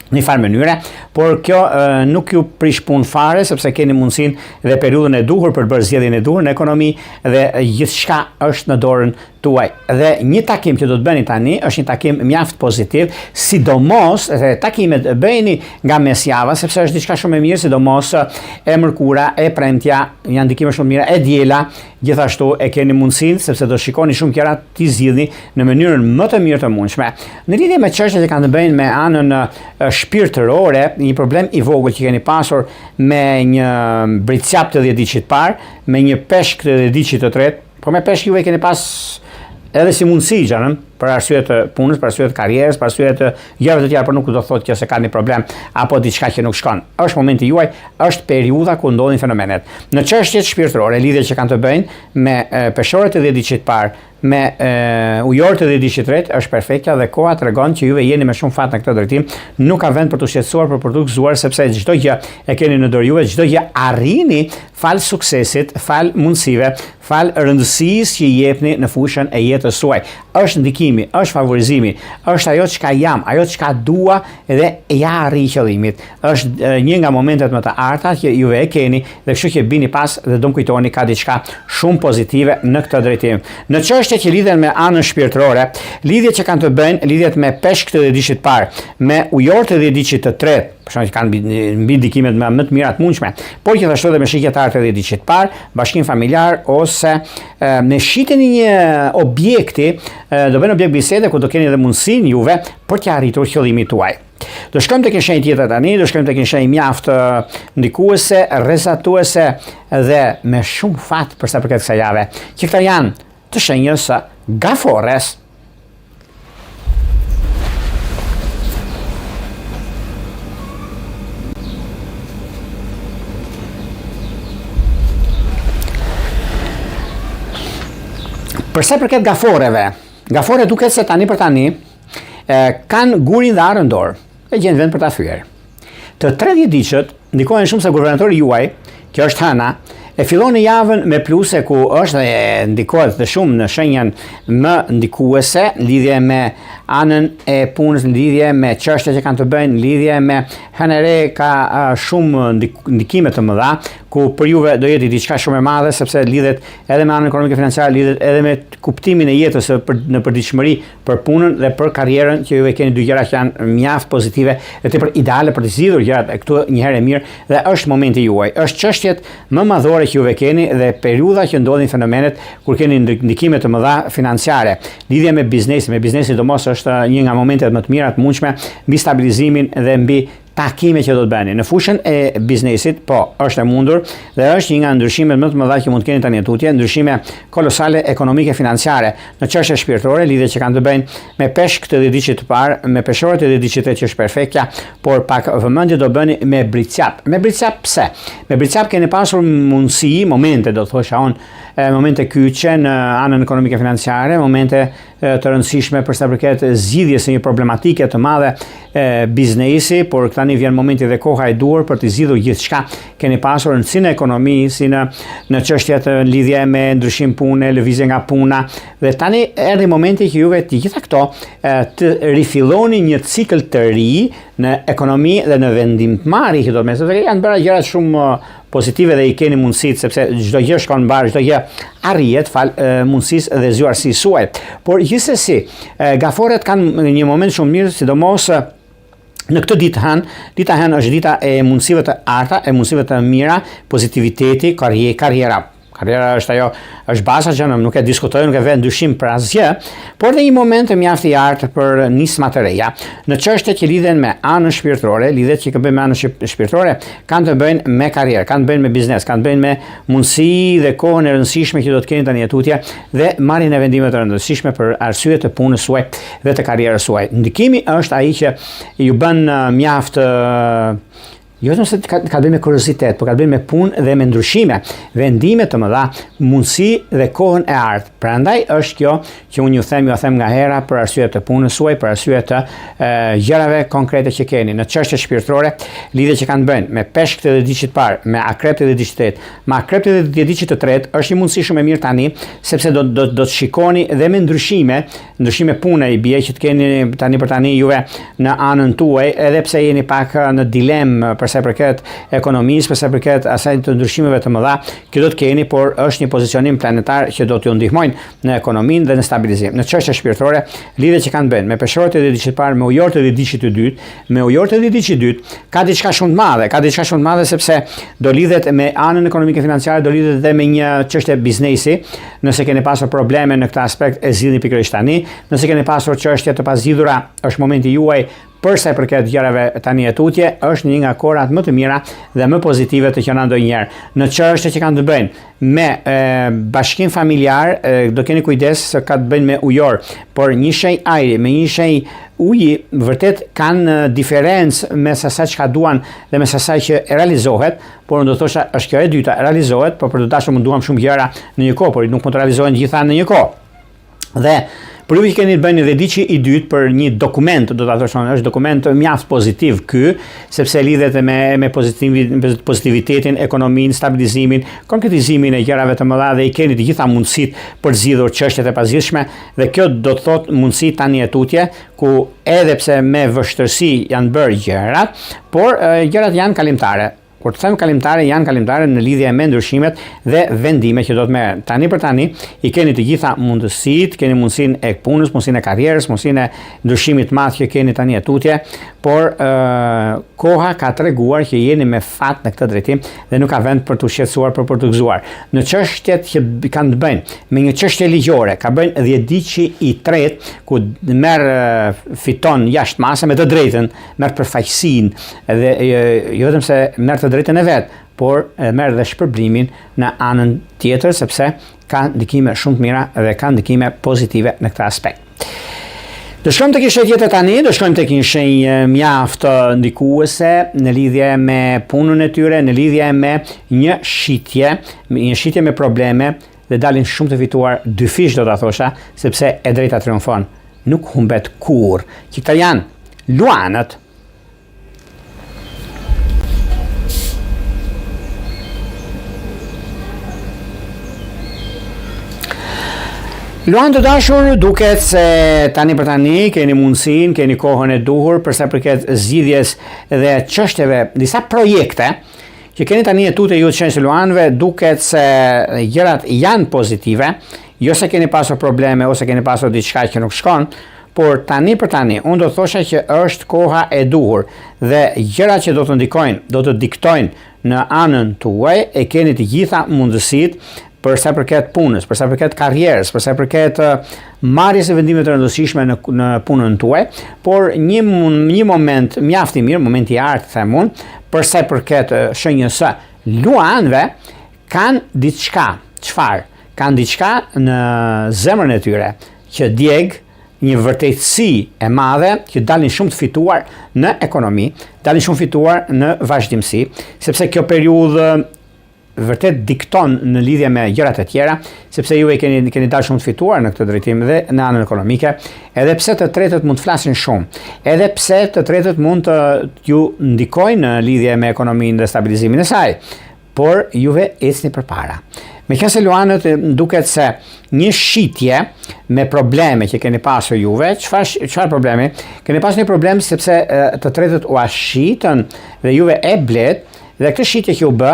në një farë mënyre, por kjo e, nuk ju prish punë fare sepse keni mundësinë dhe periudhën e duhur për të bërë zgjedhjen e duhur në ekonomi dhe gjithçka është në dorën tuaj. Dhe një takim që do të bëni tani është një takim mjaft pozitiv, sidomos dhe takimet bëjini nga mesjava sepse është diçka shumë e mirë, sidomos e mërkura, e premtja, janë ndikime shumë të mira, e diela, gjithashtu e keni mundësinë sepse do shikoni shumë gjëra t'i zgjidhni në mënyrën më të mirë të mundshme. Në lidhje me çështjet që kanë të bëjnë me anën shpirtërore, një problem i vogël që keni pasur me një bricjap të dhjetëditëshit të parë, me një peshk të dhjetëditëshit të tretë, Po me peshk juve keni pas edhe si mundësi gjënën, për arsye të punës, për arsye të karrierës, për arsye të gjërave të tjera, por nuk do thotë që se ka një problem apo diçka që nuk shkon. Është momenti juaj, është periudha ku ndodhin fenomenet. Në çështjet shpirtërore, lidhjet që kanë të bëjnë me peshoret e dhjetëditëshit të parë, me ujorët e dhjetëditëshit të tretë, është perfekta dhe koha tregon që juve jeni me shumë fat në këtë drejtim. Nuk ka vend për t'u shqetësuar, por për t'u gëzuar sepse çdo gjë e keni në dorë juve, çdo gjë arrini Falë suksesit, falë mundësive, falë rëndësisë që i jepni në fushën e jetës suaj. Është ndikimi, është favorizimi, është ajo çka jam, ajo çka dua dhe ja arrij qëllimit. Është një nga momentet më të arta që juve e keni dhe kështu që bini pas dhe do më kujtoni ka diçka shumë pozitive në këtë drejtim. Në çështjet që lidhen me anën shpirtërore, lidhjet që kanë të bëjnë, lidhjet me peshk të dhjetëditëshit të parë, me ujor të dhjetëditëshit të tretë, për shkak që kanë mbi, mbi ndikimet më, më të mira të mundshme, por gjithashtu edhe me shigjetarët e dhjetëditëshit të parë, bashkim familjar ose e, me shitjen e një objekti, e, do bëjnë objekt bisede ku do keni edhe mundësinë juve për t'ia arritur qëllimit tuaj. Do shkojmë tek një shenjë tjetër tani, do shkojmë tek një shenjë mjaft ndikuese, rrezatuese dhe me shumë fat për sa përket kësaj jave. Që këta janë të shenjës së gaforres. Për sa përket gaforreve, gaforre duket se tani për tani e, kanë gurin dhe arrën në dorë e gjejnë vend për ta thyer. Të tre dhjetëditëshët ndikohen shumë se guvernatori juaj, që është hëna, e fillon në javën me pluse ku është dhe ndikohet dhe shumë në shenjën më ndikuese në lidhje me anën e punës, në lidhje me çështjet që kanë të bëjnë, në lidhje me hënën e re ka shumë ndikime të mëdha, ku për juve do jetë diçka shumë e madhe sepse lidhet edhe me anën ekonomike financiare, lidhet edhe me kuptimin e jetës për, në përditshmëri për punën dhe për karrierën që juve keni dy gjëra që janë mjaft pozitive dhe tepër ideale për të zgjidhur gjërat e këtu një herë e mirë dhe është momenti juaj. Është çështjet më madhore që juve keni dhe periudha që ndodhin fenomenet kur keni ndikime të mëdha financiare. Lidhja me biznesin, me biznesin sidomos është një nga momentet më të mira të mundshme mbi stabilizimin dhe mbi takime që do të bëni. Në fushën e biznesit, po, është e mundur dhe është një nga ndryshimet më të mëdha që mund të keni tani e tutje, ndryshime kolosale ekonomike financiare në çështje shpirtërore, lidhje që kanë të bëjnë me peshk të dhjetëditëshit të parë, me peshore të dhjetëditëshit të tretë që është perfektja, por pak vëmendje do bëni me bricjap. Me bricjap pse? Me bricjap keni pasur mundësi, momente do të thosha unë, momente kyçe në anën ekonomike financiare, momente të rëndësishme për sa përket zgjidhjes së një problematike të madhe biznesi, por tani vjen momenti dhe koha e duhur për të zgjidhur gjithçka keni pasur në si në ekonomi, si në në çështjet në lidhje me ndryshim pune, lëvizje nga puna dhe tani erdhi momenti që juve të gjitha këto të rifilloni një cikël të ri në ekonomi dhe në vendimmarrje që do të thotë sepse janë bërë gjëra shumë pozitive dhe i keni mundësitë sepse çdo gjë shkon mbarë, çdo gjë arrihet falë mundësisë dhe zgjuarsisë suaj. Por gjithsesi, gaforet kanë një moment shumë mirë, sidomos në këtë ditë hënë, dita hënë është dita e mundësive të arta, e mundësive të mira, pozitiviteti, karriera, karriera. Karriera është ajo, është baza që nuk e diskutoj, nuk e vë në dyshim për asgjë, por dhe një moment mjaft i artë për nisma të reja. Në çështjet që lidhen me anën shpirtërore, lidhjet që kanë të bëjnë me anën shpirtërore, kanë të bëjnë me karrierë, kanë të bëjnë me biznes, kanë të bëjnë me mundësi dhe kohën e rëndësishme që do të keni tani e tutje dhe marrjen e vendimeve të rëndësishme për arsye të punës suaj dhe të karrierës suaj. Ndikimi është ai që ju bën mjaft Jo vetëm se ka, ka të bëjë me kuriozitet, por ka të bëjë me punë dhe me ndryshime, vendime të mëdha, mundësi dhe kohën e artë. Prandaj është kjo që unë ju them, ju them nga hera për arsye të punës suaj, për arsye të e, gjërave konkrete që keni në çështje shpirtërore, lidhje që kanë të bëjnë me peshk të dhjetëditëshit të parë, me akrep të dhjetëditëshit të tretë, me akrep të dhjetëditëshit të tretë, është një mundësi shumë e mirë tani, sepse do do do të shikoni dhe me ndryshime Ndryshime pune i bie që të keni tani për tani juve në anën tuaj, edhe pse jeni pak në dilemë për për sa i përket ekonomisë, për sa i përket asaj të ndryshimeve të mëdha që do të keni, por është një pozicionim planetar që do t'ju ndihmojnë në ekonominë dhe në stabilizim. Në çështje shpirtërore, lidhjet që kanë të bëjnë me peshorët e dhjetëditëshit të parë, me ujorët e dhjetëditëshit të dytë, me ujorët e dhjetëditëshit të dytë, ka diçka shumë të madhe, ka diçka shumë të madhe sepse do lidhet me anën ekonomike financiare, do lidhet edhe me një çështje biznesi. Nëse keni pasur probleme në këtë aspekt, e zgjidhni pikërisht tani. Nëse keni pasur çështje të pazgjidhura, është momenti juaj për sa i përket gjërave tani e tutje, është një nga kohërat më të mira dhe më pozitive të qena ndonjëherë. Në çështje që kanë të bëjnë me e, bashkim familjar, e, do keni kujdes se ka të bëjnë me ujor, por një shenjë ajri me një shenjë uji vërtet kanë diferencë mes asaj çka duan dhe mes asaj që realizohet, por unë do thosha është kjo e dyta, realizohet, por për të dashur mund duam shumë gjëra në një kohë, por nuk mund të realizohen gjitha në një kohë. Dhe për ju që keni të bëni dhjetëditëshi i dytë për një dokument, do ta thosha është dokument mjaft pozitiv ky, sepse lidhet me me pozitivitetin, ekonominë, stabilizimin, konkretizimin e gjërave të mëdha dhe i keni të gjitha mundësitë për të zgjidhur çështjet e pazgjidhshme dhe kjo do të thotë mundësi tani e tutje ku edhe pse me vështirësi janë bërë gjërat, por gjërat janë kalimtare. Kur të them kalimtare, janë kalimtare në lidhje me ndryshimet dhe vendimet që do të merren. Tani për tani i keni të gjitha mundësitë, keni mundësinë e punës, mundësinë e karrierës, mundësinë e ndryshimit të madh që keni tani e tutje, por ë koha ka treguar që jeni me fat në këtë drejtim dhe nuk ka vend për t'u shqetësuar, por për t'u gëzuar. Në çështjet që kanë të bëjnë me një çështje ligjore, ka bëjnë dhjetëditëshi i tretë ku merr fiton jashtë mase me të drejtën merr përfaqësinë dhe jo vetëm se merr të drejtën e vet, por merr dhe shpërblimin në anën tjetër sepse ka ndikime shumë të mira dhe ka ndikime pozitive në këtë aspekt. Do shkojmë tek një shenjë tjetër tani, do shkojmë tek një shenjë mjaft ndikuese në lidhje me punën e tyre, në lidhje me një shitje, një shitje me probleme dhe dalin shumë të fituar dyfish do ta thosha, sepse e drejta triumfon, nuk humbet kurrë. Që këta janë luanët. Luanë të dashur, duket se tani për tani keni mundësinë, keni kohën e duhur për sa i përket zgjidhjes dhe çështjeve, disa projekte që keni tani e tutje ju të shenjës së luanëve, duket se gjërat janë pozitive, jo se keni pasur probleme ose keni pasur diçka që nuk shkon, por tani për tani, unë do thosha që është koha e duhur dhe gjërat që do të ndikojnë, do të diktojnë në anën tuaj, e keni të gjitha mundësitë për sa i përket punës, për sa i përket karrierës, për sa i përket marrjes së vendimeve të rëndësishme në në punën tuaj, por një një moment mjaft i mirë, moment i artë them unë, për sa i përket shenjës së luanëve, kanë diçka, çfarë? Kanë diçka në zemrën e tyre që djeg një vërtetësi e madhe që dalin shumë të fituar në ekonomi, dalin shumë fituar në vazhdimësi, sepse kjo periudhë vërtet dikton në lidhje me gjërat e tjera, sepse ju e keni keni dalë shumë të fituar në këtë drejtim dhe në anën ekonomike, edhe pse të tretët mund të flasin shumë, edhe pse të tretët mund të ju ndikojnë në lidhje me ekonominë dhe stabilizimin e saj, por juve ecni përpara. Meqenëse luanët duket se një shitje me probleme që keni pasur juve, çfarë çfarë problemi? Keni pasur një problem sepse të tretët ua shitën dhe juve e bletë Dhe këtë shitje që u bë,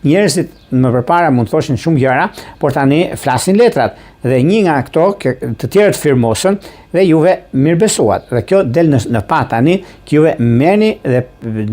njerëzit më përpara mund të thoshin shumë gjëra, por tani flasin letrat dhe një nga këto të tjerët firmosën dhe juve mirëbesuat. Dhe kjo del në në pah tani që juve merrni dhe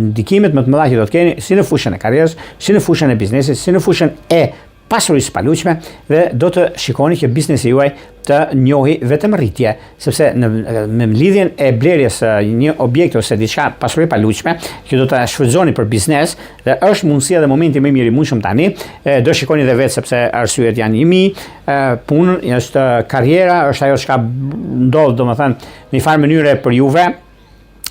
ndikimet më të mëdha që do të keni si në fushën e karrierës, si në fushën e biznesit, si në fushën e pasurisë së paluajtshme dhe do të shikoni që biznesi juaj të njohi vetëm rritje, sepse në me lidhjen e blerjes së një objekti ose diçka pasuri e paluajtshme që do ta shfrytëzoni për biznes dhe është mundësia dhe momenti më i mirë i mundshëm tani, e, do shikoni dhe vetë sepse arsyet janë një mijë, punën është karriera, është ajo çka ndodh domethënë në një farë mënyre për juve,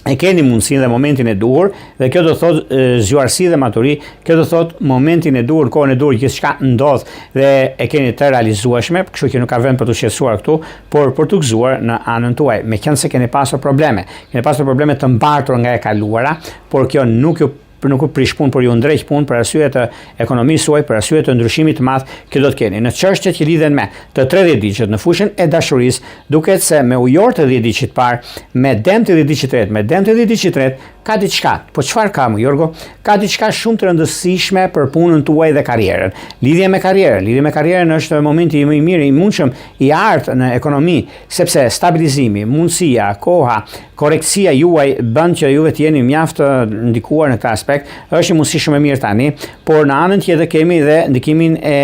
e keni mundësinë dhe momentin e duhur dhe kjo do thotë zgjuarsi dhe maturi, kjo do thotë momentin e duhur, kohën e duhur gjithçka ndodh dhe e keni të realizueshme, kështu që nuk ka vend për t'u shqetësuar këtu, por për t'u gëzuar në anën tuaj. Meqenëse keni pasur probleme, keni pasur probleme të mbartur nga e kaluara, por kjo nuk ju nuk ju prish punë, por ju ndreq punë për arsye të ekonomisë suaj, për arsye të ndryshimit të madh që do të keni. Në çështjet që lidhen me të tre dhjetëditëshit në fushën e dashurisë, duket se me ujor të dhjetëditëshit të parë, me dem të dhjetëditëshit të tretë, me dem të dhjetëditëshit të tretë, Ka diçka, po çfarë ka më Jorgo? Ka diçka shumë të rëndësishme për punën tuaj dhe karrierën. Lidhje me karrierën, lidhje me karrierën është momenti më i mirë i mundshëm i artë në ekonomi, sepse stabilizimi, mundësia, koha, korrektësia juaj bën që juve të jeni mjaft ndikuar në këtë aspekt. Është një mundësi shumë e mirë tani, por në anën tjetër kemi dhe ndikimin e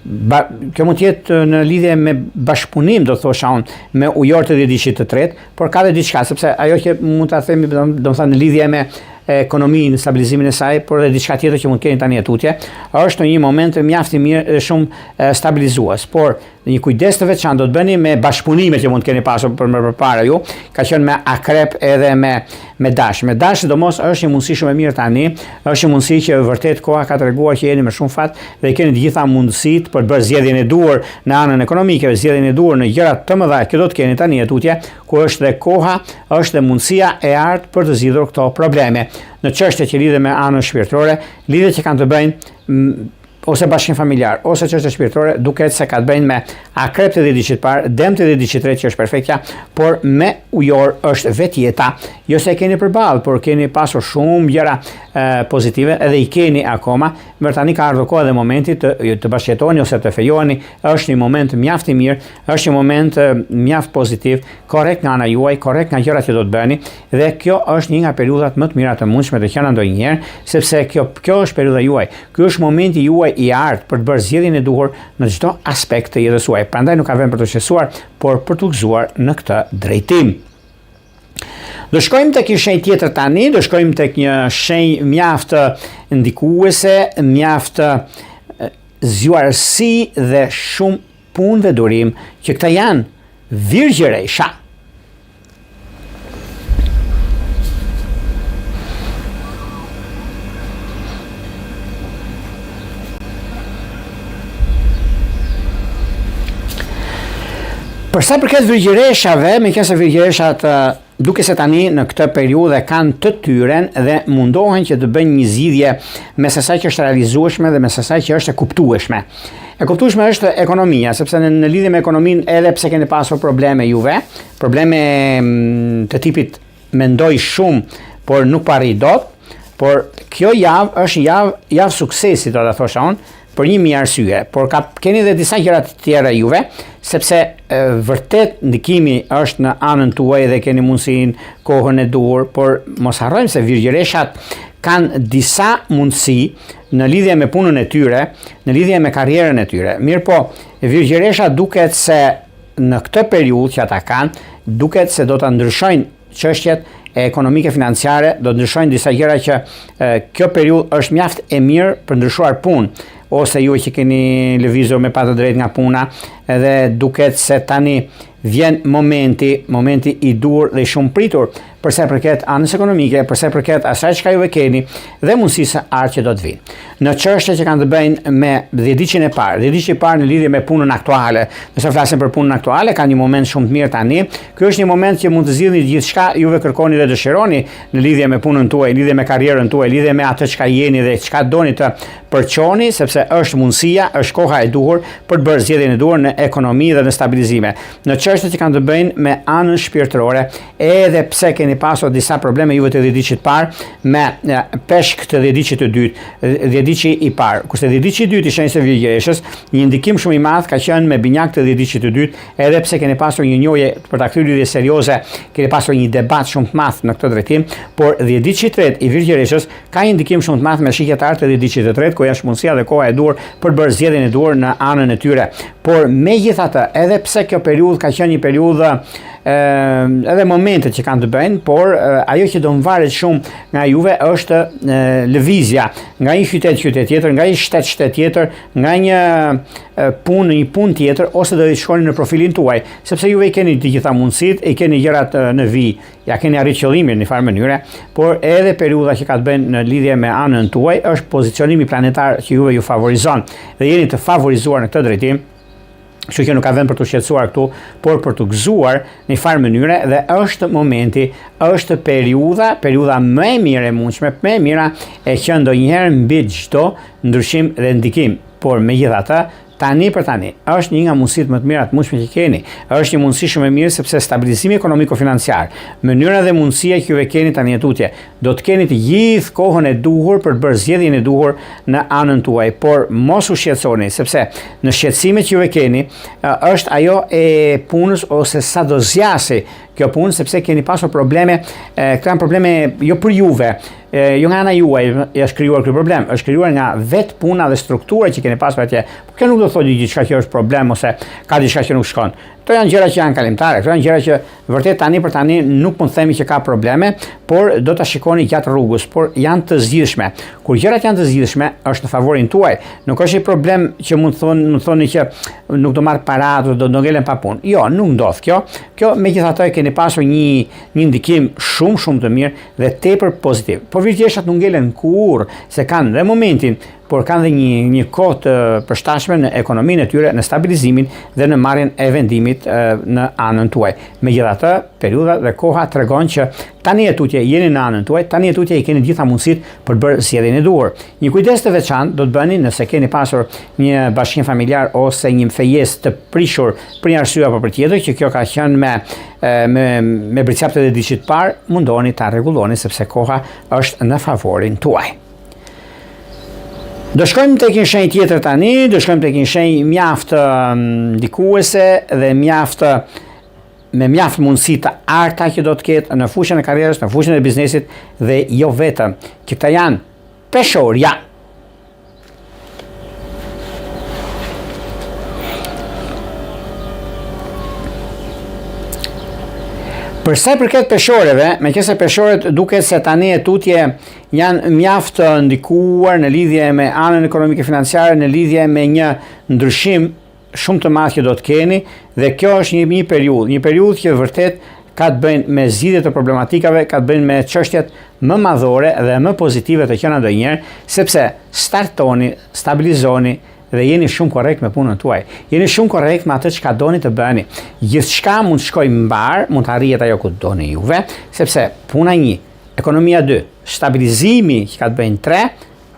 Ba, kjo mund të jetë në lidhje me bashkëpunim, do thosha unë, me ujor të dhjetëditëshit të tretë, por ka dhe diçka, sepse ajo që mund ta themi, domethënë në lidhje me ekonominë, stabilizimin e saj, por edhe diçka tjetër që mund të keni tani e tutje, është në një moment mjaft i mirë dhe shumë stabilizues. Por një kujdes të veçantë do të bëni me bashkëpunime që mund të keni pasur për më përpara ju, ka qenë me akrep edhe me me dash. Me dash sidomos është një mundësi shumë e mirë tani, është një mundësi që vërtet koha ka treguar që jeni me shumë fat dhe keni të gjitha mundësitë për të bërë zgjedhjen e duhur në anën ekonomike, zgjedhjen e duhur në gjëra të mëdha që do të keni tani e tutje, ku është dhe koha, është dhe mundësia e artë për të zgjidhur këto probleme. Në çështje që lidhen me anën shpirtërore, lidhje që kanë të bëjnë ose bashkim familjar, ose çështje shpirtërore, duket se ka të bëjnë me akrep të dhjetëditëshit parë, dem të dhjetëditëshit tretë që është perfektja, por me ujor është vetë jeta. Jo se e keni përballë, por keni pasur shumë gjëra e, pozitive edhe i keni akoma, Mirë tani ka ardhur koha dhe momenti të të bashkëjetoni ose të fejoheni, është një moment mjaft i mirë, është një moment mjaft pozitiv, korrekt nga ana juaj, korrekt nga gjërat që do të bëni dhe kjo është një nga periudhat më të mira të mundshme të qena ndonjëherë, sepse kjo kjo është periudha juaj. Ky është momenti juaj i artë për të bërë zgjedhjen e duhur në çdo aspekt të jetës suaj. Prandaj nuk ka vend për të shqetësuar, por për t'u gëzuar në këtë drejtim. Do shkojmë tek një shenjë tjetër tani, do shkojmë tek një shenjë mjaft ndikuese, mjaft zgjuarsi dhe shumë punë dhe durim, që këta janë virgjëresha. Për sa përket virgjëreshave, meqenëse virgjëreshat duket se tani në këtë periudhë kanë të tyren dhe mundohen që të bëjnë një zgjidhje mes asaj që është realizueshme dhe mes asaj që është e kuptueshme. E kuptueshme është ekonomia, sepse në, në lidhje me ekonominë edhe pse keni pasur probleme juve, probleme mm, të tipit mendoj shumë, por nuk po arrij dot, por kjo javë është një javë, javë suksesi, do ta thosha unë, për një mijë arsye, por ka keni edhe disa gjëra të tjera juve, sepse e, vërtet ndikimi është në anën tuaj dhe keni mundësinë, kohën e duhur, por mos harrojmë se virgjëreshat kanë disa mundësi në lidhje me punën e tyre, në lidhje me karrierën e tyre. Mirëpo, virgjëresha duket se në këtë periudhë që ata kanë, duket se do të ndryshojnë çështjet ekonomike financiare, do të ndryshojnë disa gjëra që e, kjo periudhë është mjaft e mirë për ndryshuar punë ose ju që keni lëvizur me pa të drejtë nga puna, edhe duket se tani vjen momenti, momenti i duhur dhe i shumë pritur për sa i përket anës ekonomike, për sa i përket asaj çka juve keni dhe mundësisë së artë që do të vijnë. Në çështje që kanë të bëjnë me dhjetëditëshin e parë, dhjetëditëshi i parë në lidhje me punën aktuale. Nëse flasim për punën aktuale, ka një moment shumë të mirë tani. Ky është një moment që mund të zgjidhni gjithçka juve kërkoni dhe dëshironi në lidhje me punën tuaj, lidhje me karrierën tuaj, lidhje me atë çka jeni dhe çka doni të përçoni, sepse është mundësia, është koha e duhur për të bërë zgjedhjen e duhur në ekonomi dhe në stabilizime. Në çështje që kanë të bëjnë me anën shpirtërore, edhe pse keni pasur disa probleme juve të dhjetëditëshit parë me peshk të dhjetëditëshit të dytë, dhjetëditëshi i parë. Kurse dhjetëditëshi i dytë i shenjës së Virgjëreshës, një ndikim shumë i madh ka qenë me binjak të dhjetëditëshit të dytë, edhe pse keni pasur një njohje për ta kthyer lidhje serioze, keni pasur një debat shumë të madh në këtë drejtim, por dhjetëditëshi i tretë i Virgjëreshës ka një ndikim shumë të madh me shigjetar të dhjetëditëshit të tretë, ku është mundësia dhe koha e duhur për të bërë zgjedhjen e duhur në anën e tyre. Por megjithatë, edhe pse kjo periudhë ka qenë një periudhë edhe momentet që kanë të bëjnë, por ajo që do mvaret shumë nga juve është lëvizja nga një qytet qytet tjetër, nga një shtet shtet tjetër, nga një punë në një punë tjetër ose do të shkoni në profilin tuaj, sepse juve i keni të gjitha mundësitë, i keni gjërat në vijë, ja keni arrit qëllimin në një farë mënyre, por edhe periudha që ka të bëjnë në lidhje me anën tuaj është pozicionimi planetar që juve ju favorizon dhe jeni të favorizuar në këtë drejtim. Kështu që nuk ka vend për t'u shqetësuar këtu, por për t'u gëzuar në një farë mënyre dhe është momenti, është periudha, periudha më e mirë e mundshme, më e mira e qenë ndonjëherë mbi çdo ndryshim dhe ndikim. Por megjithatë, Tani për tani, është një nga mundësitë më të mira të mundshme që keni. Është një mundësi shumë e mirë sepse stabilizimi ekonomiko-financiar, mënyra dhe mundësia që juve keni tani e tutje, do të keni të gjithë kohën e duhur për të bërë zgjedhjen e duhur në anën tuaj, por mos u shqetësoni sepse në shqetësimet që juve keni është ajo e punës ose sa do zgjasi kjo punë sepse keni pasur probleme, këto janë probleme jo për juve, jo nga ana juaj është krijuar ky problem, është krijuar nga vetë puna dhe struktura që keni pasur atje. Por kjo nuk do të thotë diçka që është problem ose ka diçka që nuk shkon. Këto janë gjëra që janë kalimtare, këto janë gjëra që vërtet tani për tani nuk mund të themi që ka probleme, por do ta shikoni gjatë rrugës, por janë të zgjidhshme. Kur gjërat janë të zgjidhshme, është në favorin tuaj. Nuk është një problem që mund të thonë, mund të thoni që nuk do marr para, do do ngelem pa punë. Jo, nuk ndodh kjo. Kjo megjithatë e keni pasur një një ndikim shumë shumë të mirë dhe tepër pozitiv. Por virgjëreshat nuk ngelen kurrë se kanë dhe momentin, por kanë dhe një një kohë të përshtatshme në ekonominë e tyre, në stabilizimin dhe në marrjen e vendimit në anën tuaj. Megjithatë, periudha dhe koha tregon që tani e tutje jeni në anën tuaj, tani e tutje i keni të gjitha mundësitë për të bërë zgjedhjen e duhur. Një kujdes të veçantë do të bëni nëse keni pasur një bashkim familjar ose një fejesë të prishur për një arsye apo për tjetër, që kjo ka qenë me me me bricjapët e dhjetëditëshit të parë, mundohuni ta rregulloni sepse koha është në favorin tuaj. Do shkojmë tek një shenjë tjetër tani, do shkojmë tek një shenjë mjaft ndikuese dhe mjaft me mjaft mundësi të arta që do të ketë në fushën e karrierës, në fushën e biznesit dhe jo vetëm, që këta janë peshorja. Për sa i përket peshoreve, meqenëse peshoret duket se tani e tutje janë mjaft të ndikuar në lidhje me anën ekonomike financiare, në lidhje me një ndryshim shumë të madh që do të keni dhe kjo është një një periudhë, një periudhë që vërtet ka të bëjnë me zgjidhje të problematikave, ka të bëjnë me çështjet më madhore dhe më pozitive të qena ndonjëherë, sepse startoni, stabilizoni dhe jeni shumë korrekt me punën tuaj. Jeni shumë korrekt me atë çka doni të bëni. Gjithçka mund të shkojë mbarë, mund të arrihet ajo ku doni juve, sepse puna 1, ekonomia 2, stabilizimi që ka të bëjnë 3,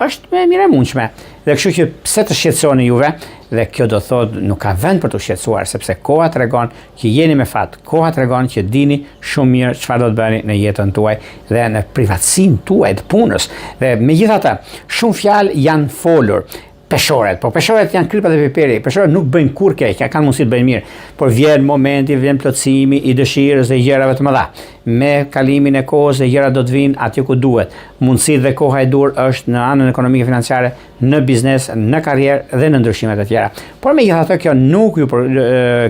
është më e mirë e mundshme. Dhe kështu që pse të shqetësoheni juve? Dhe kjo do thotë nuk ka vend për t'u shqetësuar, sepse koha tregon që jeni me fat, koha tregon që dini shumë mirë çfarë do të bëni në jetën tuaj dhe në privatësinë tuaj të punës. Dhe megjithatë, shumë fjalë janë folur. Peshoret, po peshoret janë kripa dhe piperi, peshoret nuk bëjnë kurrë keq, kanë mundësi të bëjnë mirë, por vjen momenti, vjen plotësimi i dëshirës dhe gjërave të mëdha. Me kalimin e kohës dhe gjërat do të vijnë aty ku duhet. Mundësitë dhe koha e duhur është në anën ekonomike financiare, në biznes, në karrierë dhe në ndryshimet e tjera. Por megjithatë kjo nuk ju për,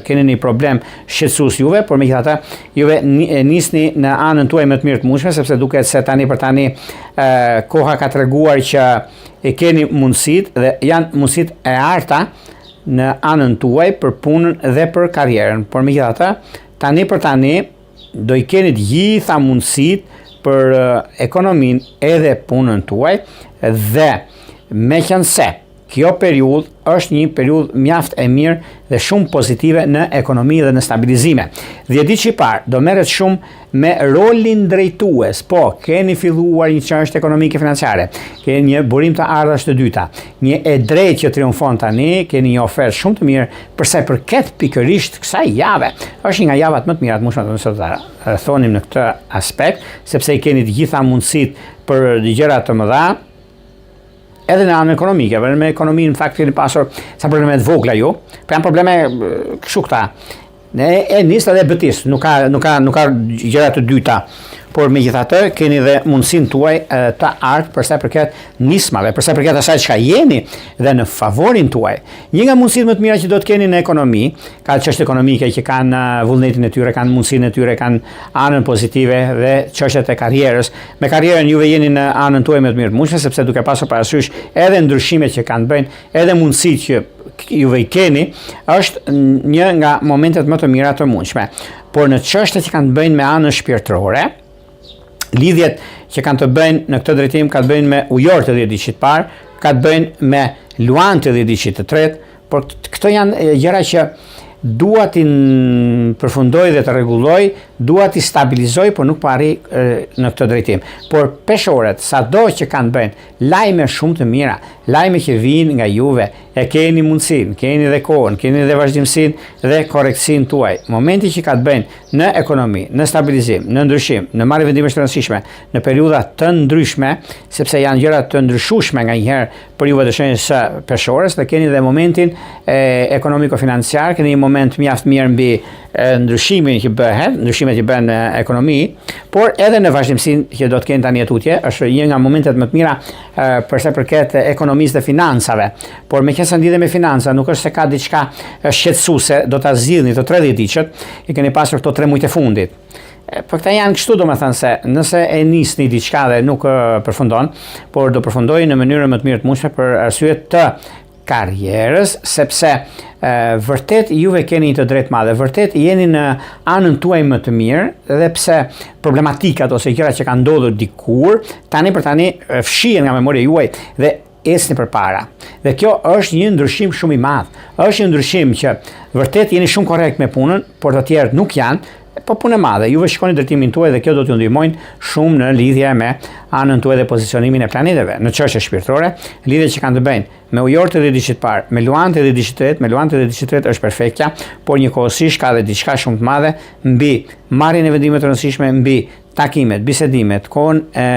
keni një problem shqetësues juve, por megjithatë juve nisni në anën tuaj më të mirë të mundshme sepse duket se tani për tani koha ka treguar që e keni mundësitë dhe janë mundësitë e arta në anën tuaj për punën dhe për karrierën. Por megjithatë, tani për tani do i keni të gjitha mundësitë për ekonominë edhe punën tuaj dhe meqenëse kjo periudhë është një periudhë mjaft e mirë dhe shumë pozitive në ekonomi dhe në stabilizime. Dhjetëditëshi i parë do merret shumë me rolin drejtues. Po, keni filluar një çështje ekonomike financiare, keni një burim të ardhurash të dyta, një e drejtë që triumfon tani, keni një ofertë shumë të mirë për sa i përket pikërisht kësaj jave. Është një nga javat më të mira të mundshme nëse do ta thonim në këtë aspekt, sepse i keni të gjitha mundësitë për gjëra të mëdha, edhe në anën ekonomike, për me ekonominë në fakt keni pasur ca probleme të vogla ju, po janë probleme kështu këta. Ne e nis edhe bëtis, nuk ka nuk ka nuk ka gjëra të dyta. Por megjithatë keni dhe mundësinë tuaj të artë për sa i përket nismave, për sa i përket asaj çka jeni dhe në favorin tuaj. Një nga mundësitë më të mira që do të keni në ekonomi, ka çështje ekonomike që kanë vullnetin e tyre, kanë mundësinë e tyre, kanë anën pozitive dhe çështjet e karrierës. Me karrierën juve jeni në anën tuaj më të mirë të mundshme sepse duke pasur parasysh edhe ndryshimet që kanë të bëjnë, edhe mundësitë që juve i keni, është një nga momentet më të mira të mundshme. Por në çështjet që kanë të bëjnë me anën shpirtërore, lidhjet që kanë të bëjnë në këtë drejtim ka të bëjnë me ujorët e dhjetëditëshit të parë, ka të bëjnë me luanët e dhjetëditëshit të tretë, por këto janë gjëra që Dua t'i përfundoj dhe të rregulloj, dua t'i stabilizoj, por nuk po arrij në këtë drejtim. Por peshoret, sado që kanë të bëjnë, lajme shumë të mira, lajme që vijnë nga juve, e keni mundësinë, keni dhe kohën, keni dhe vazhdimësinë dhe korrektësinë tuaj. Momenti që ka të bëjnë në ekonomi, në stabilizim, në ndryshim, në marrje vendimesh të rëndësishme, në periudha të ndryshme, sepse janë gjëra të ndryshueshme nganjëherë për juve të shenjës së peshores dhe keni dhe momentin e, ekonomiko-financiar, keni një moment mjaft mirë mbi e, ndryshimin që bëhet, ndryshimet që bëhen në ekonomi, por edhe në vazhdimësinë që do të keni tani e tutje, është një nga momentet më të mira e, për sa përket ekonomisë dhe financave. Por meqenëse lidhet me financa, nuk është se ka diçka shqetësuese, do ta zgjidhni të 30 ditët, i keni pasur këto 3 muajt e fundit. Po këta janë kështu domethënë se nëse e nisni diçka dhe nuk përfundon, por do përfundojë në mënyrën më të mirë të mundshme për arsye të karrierës, sepse e, vërtet juve keni një të drejtë madhe, vërtet jeni në anën tuaj më të mirë, dhe pse problematikat ose gjërat që kanë ndodhur dikur, tani për tani fshihen nga memoria juaj dhe ecni përpara. Dhe kjo është një ndryshim shumë i madh. Është një ndryshim që vërtet jeni shumë korrekt me punën, por të tjerët nuk janë, po punë e madhe. Juve shikoni drejtimin tuaj dhe kjo do t'ju ndihmojnë shumë në lidhje me anën tuaj dhe pozicionimin e planeteve. Në çështje shpirtërore, lidhje që kanë të bëjnë me ujor të dhjetëditëshit të parë, me luan të dhjetëditëshit të tretë, me luan të dhjetëditëshit të tretë është perfektja, por njëkohësisht ka dhe diçka shumë të madhe mbi marrjen e vendimeve të rëndësishme, mbi takimet, bisedimet, kohën e,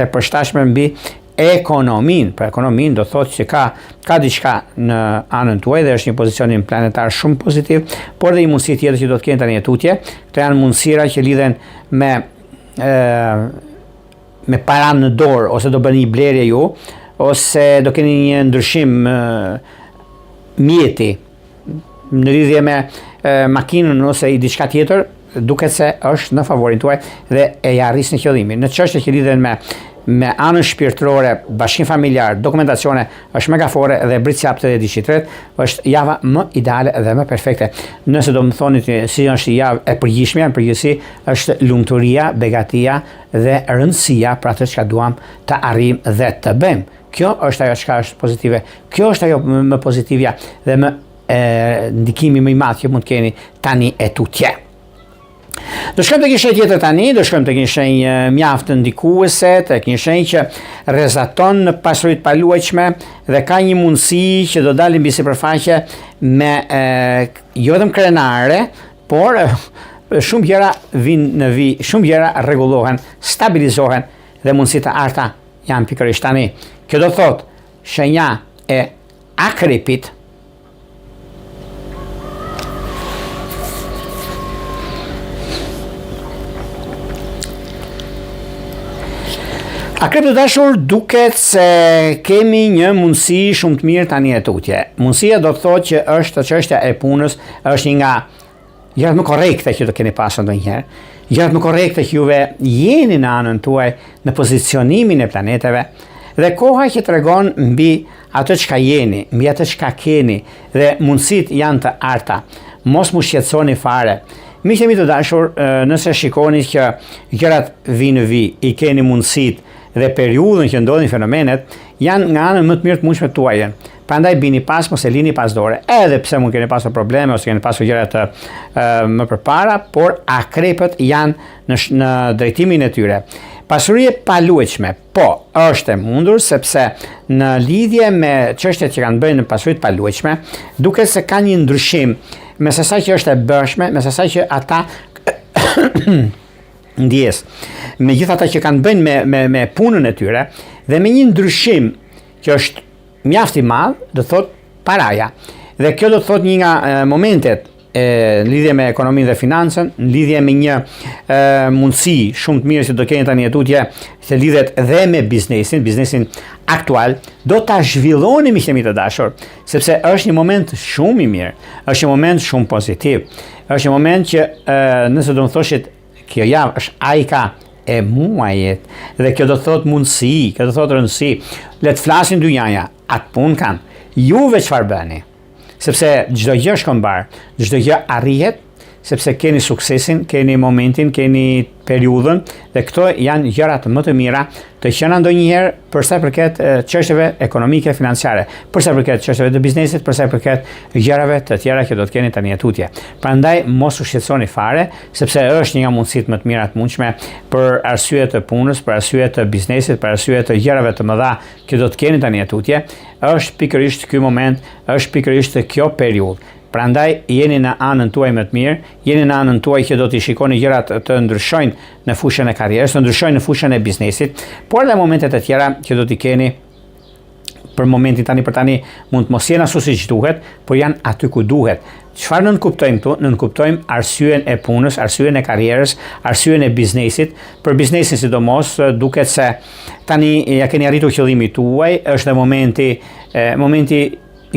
e përshtatshme mbi ekonominë. Për ekonominë do thotë që ka ka diçka në anën tuaj dhe është një pozicionim planetar shumë pozitiv, por dhe një mundësi tjetër që do të keni tani e tutje. Këto janë mundësira që lidhen me ë me para në dorë ose do bëni një blerje ju ose do keni një ndryshim mjeti në lidhje me e, makinën ose i diçka tjetër, duket se është në favorin tuaj dhe e ja arrisni qëllimin. Në çështje që lidhen me me anën shpirtërore, bashkim familjar, dokumentacione, është megafore dhe Bricjap të dhjetëditëshit të tretë, është java më ideale dhe më perfekte. Nëse do më thonit si është javë e përgjithshme, në përgjithësi është lumturia, begatia dhe rëndësia për atë çka duam të arrijmë dhe të bëjmë. Kjo është ajo çka është pozitive. Kjo është ajo më pozitivja dhe më e, ndikimi më i madh që mund të keni tani e tutje. Do shkojmë tek një shenjë tjetër tani, do shkojmë tek një shenjë mjaft ndikuese, tek një shenjë që rrezaton në pasuri të paluajtshme dhe ka një mundësi që do dalin mbi sipërfaqe me e, jo vetëm krenare, por e, shumë gjëra vijnë në vijë, shumë gjëra rregullohen, stabilizohen dhe mundësi të arta janë pikërisht tani. Kjo do thotë shenja e akrepit Akrep të dashur, duket se kemi një mundësi shumë të mirë tani e tutje. Mundësia do të thotë që është çështja e punës, është një nga gjërat më korrekte që do keni pasur ndonjëherë, gjërat më korrekte që juve jeni në anën tuaj në pozicionimin e planeteve dhe koha që tregon mbi atë çka jeni, mbi atë çka keni dhe mundësitë janë të arta. Mos m'u shqetësoni fare. Miqtë e mi të dashur, nëse shikoni që gjërat vijnë në vijë, i keni mundësitë dhe periudhën që ndodhin fenomenet, janë nga anën më të mirë të mundshme tuajën. Prandaj bini pas, mos e lini pas dore. Edhe pse mund keni pasur probleme ose keni pasur gjëra të e, më përpara, por akrepët janë në në drejtimin e tyre. Pasuri e paluajtshme, po, është e mundur sepse në lidhje me çështjet që kanë të bëjnë në pasuri të paluajtshme, duket se ka një ndryshim mes asaj që është e bëshme, mes asaj që ata ndjesë, me gjithë ata që kanë të bëjnë me me me punën e tyre dhe me një ndryshim që është mjaft i madh, do thotë paraja. Dhe kjo do të thotë një nga e, momentet e në lidhje me ekonominë dhe financën, në lidhje me një e, mundësi shumë të mirë që do keni tani e tutje, që lidhet dhe me biznesin, biznesin aktual, do ta zhvilloni miqtë e mi të dashur, sepse është një moment shumë i mirë, është një moment shumë pozitiv, është një moment që e, nëse do më thoshit Kjo javë është ajka e muajit dhe kjo do të thotë mundësi, kjo do të thotë rëndësi. Le të flasin dynjaja, atë punë kanë. Juve çfarë bëni? Sepse çdo gjë shkon mbarë, çdo gjë arrihet. sepse keni suksesin, keni momentin, keni periudhën dhe këto janë gjërat më të mira të qena ndonjëherë për sa i përket çështjeve ekonomike financiare, për sa i përket çështjeve të biznesit, për sa i përket gjërave të tjera që do të keni tani e tutje. Prandaj mos u shqetësoni fare, sepse është një nga mundësitë më të mira të mundshme për arsye të punës, për arsye të biznesit, për arsye të gjërave të mëdha që do të keni tani e tutje, është pikërisht ky moment, është pikërisht kjo periudhë. Prandaj jeni në anën tuaj më të mirë, jeni në anën tuaj që do t'i shikoni gjërat të ndryshojnë në fushën e karrierës, të ndryshojnë në fushën e biznesit, por edhe momentet e tjera që do t'i keni për momentin tani për tani mund të mos jenë ashtu siç duhet, por janë aty ku duhet. Çfarë nënkuptojmë këtu? Nënkuptojmë arsyen e punës, arsyen e karrierës, arsyen e biznesit. Për biznesin sidomos duket se tani ja keni arritur qëllimin tuaj, është dhe momenti momenti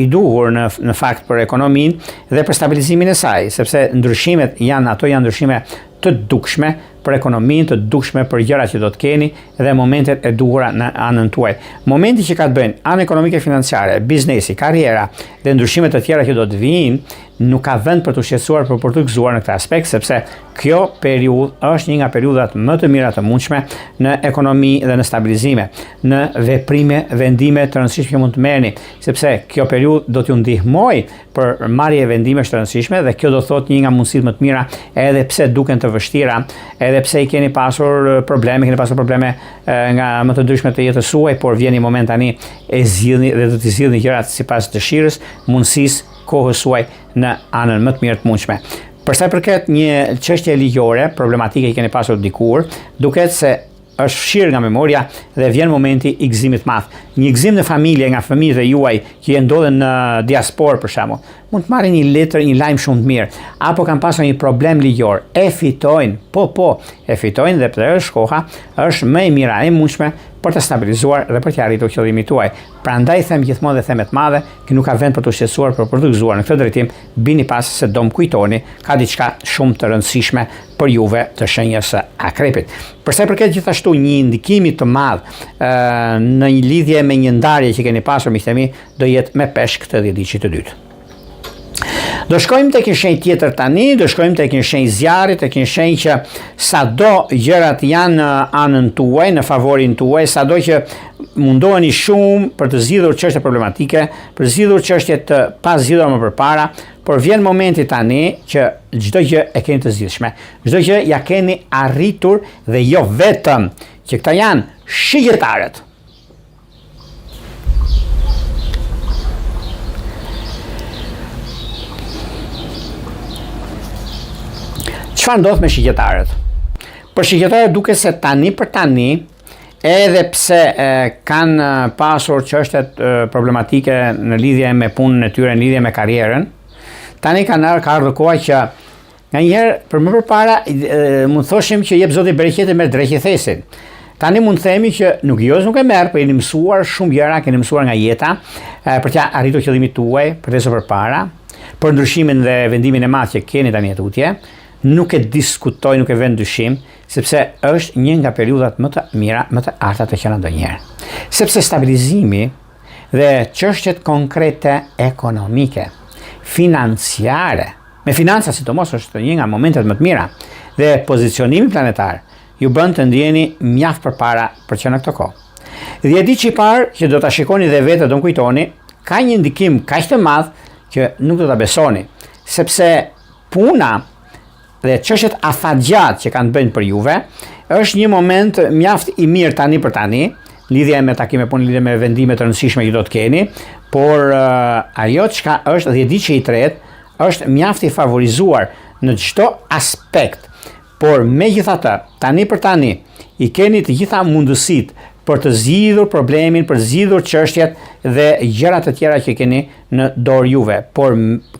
i duhur në në fakt për ekonominë dhe për stabilizimin e saj, sepse ndryshimet janë ato janë ndryshime të dukshme për ekonominë, të dukshme për gjërat që do të keni dhe momentet e duhura në anën tuaj. Momenti që ka të bëjnë anë ekonomike financiare, biznesi, karriera dhe ndryshime të tjera që do të vijnë, nuk ka vend për t'u shqetësuar por për t'u gëzuar në këtë aspekt, sepse kjo periudhë është një nga periudhat më të mira të mundshme në ekonomi dhe në stabilizime, në veprime, vendime të rëndësishme që mund të merrni, sepse kjo periudhë do t'ju ndihmojë për marrje vendimesh të rëndësishme dhe kjo do thotë një nga mundësitë më të mira, edhe pse duken të vështira, edhe pse i keni pasur probleme, keni pasur probleme nga më të ndryshme të jetës suaj, por vjen një moment tani e zgjidhni dhe do t'i zgjidhni gjërat sipas dëshirës, mundësisë, kohës suaj në anën më të mirë të mundshme. Për sa i përket një çështje ligjore, problematike që keni pasur dikur, duket se është fshirë nga memoria dhe vjen momenti i gëzimit të madh. Një gëzim në familje nga fëmijët e juaj që ndodhen në diasporë për shembull, mund të marrin një letër, një lajm shumë të mirë, apo kanë pasur një problem ligjor, e fitojnë, po po, e fitojnë dhe pse është koha, është më e mira e mundshme për të stabilizuar dhe për të arritur qëllimin tuaj. Prandaj them gjithmonë dhe them me të madhe, që nuk ka vend për t'u shqetësuar, por për t'u gëzuar në këtë drejtim, bini pas se do më kujtoni, ka diçka shumë të rëndësishme për juve të shenjës së akrepit. Për sa i përket gjithashtu një ndikimi të madh në një lidhje me një ndarje që keni pasur miqtë e mi, do jetë me peshë këtë dhjetëditëshi të dytë. Do shkojmë tek një shenjë tjetër tani, do shkojmë tek një shenjë zjarri, tek një shenjë që sado gjërat janë në anën tuaj, në favorin tuaj, sado që mundoheni shumë për të zgjidhur çështje problematike, për të zgjidhur çështje të pazgjidhura më përpara, por vjen momenti tani që çdo gjë e keni të zgjidhshme. Çdo gjë ja keni arritur dhe jo vetëm që këta janë shigjetarët. Çfarë ndodh me shigjetarët? Për shigjetarët duket se tani për tani, edhe pse e, kanë pasur çështjet problematike në lidhje me punën e tyre, në lidhje me karrierën, tani kanë ardhur ka ardhur koha që Nganjëherë, për më përpara, mund të thoshim që jep zoti bereqetin merr dreqi thesin. Tani mund të themi që nuk jo nuk e merr, por jeni mësuar shumë gjëra, keni mësuar nga jeta, për t'ia arritur qëllimit tuaj, për të ecur përpara, për ndryshimin dhe vendimin e madh që keni tani e tutje, nuk e diskutoj, nuk e vë në dyshim, sepse është një nga periudhat më të mira, më të arta të qena ndonjëherë. Sepse stabilizimi dhe çështjet konkrete ekonomike, financiare, Me financa sidomos është një nga momentet më të mira dhe pozicionimi planetar ju bën të ndiheni mjaft përpara për që në këtë kohë. Dhjetëditëshi i parë që do ta shikoni dhe vetë do më kujtoni, ka një ndikim kaq të madh që nuk do ta besoni, sepse puna dhe çështjet afatgjatë që kanë të bëjnë për juve është një moment mjaft i mirë tani për tani, lidhje me takime punë, lidhje me vendime të rëndësishme që do të keni, por uh, ajo çka është dhjetëditëshi i tretë është mjaft i favorizuar në çdo aspekt, por megjithatë, tani për tani, i keni të gjitha mundësitë për të zgjidhur problemin, për të zgjidhur çështjet dhe gjërat të tjera që keni në dorë juve. Por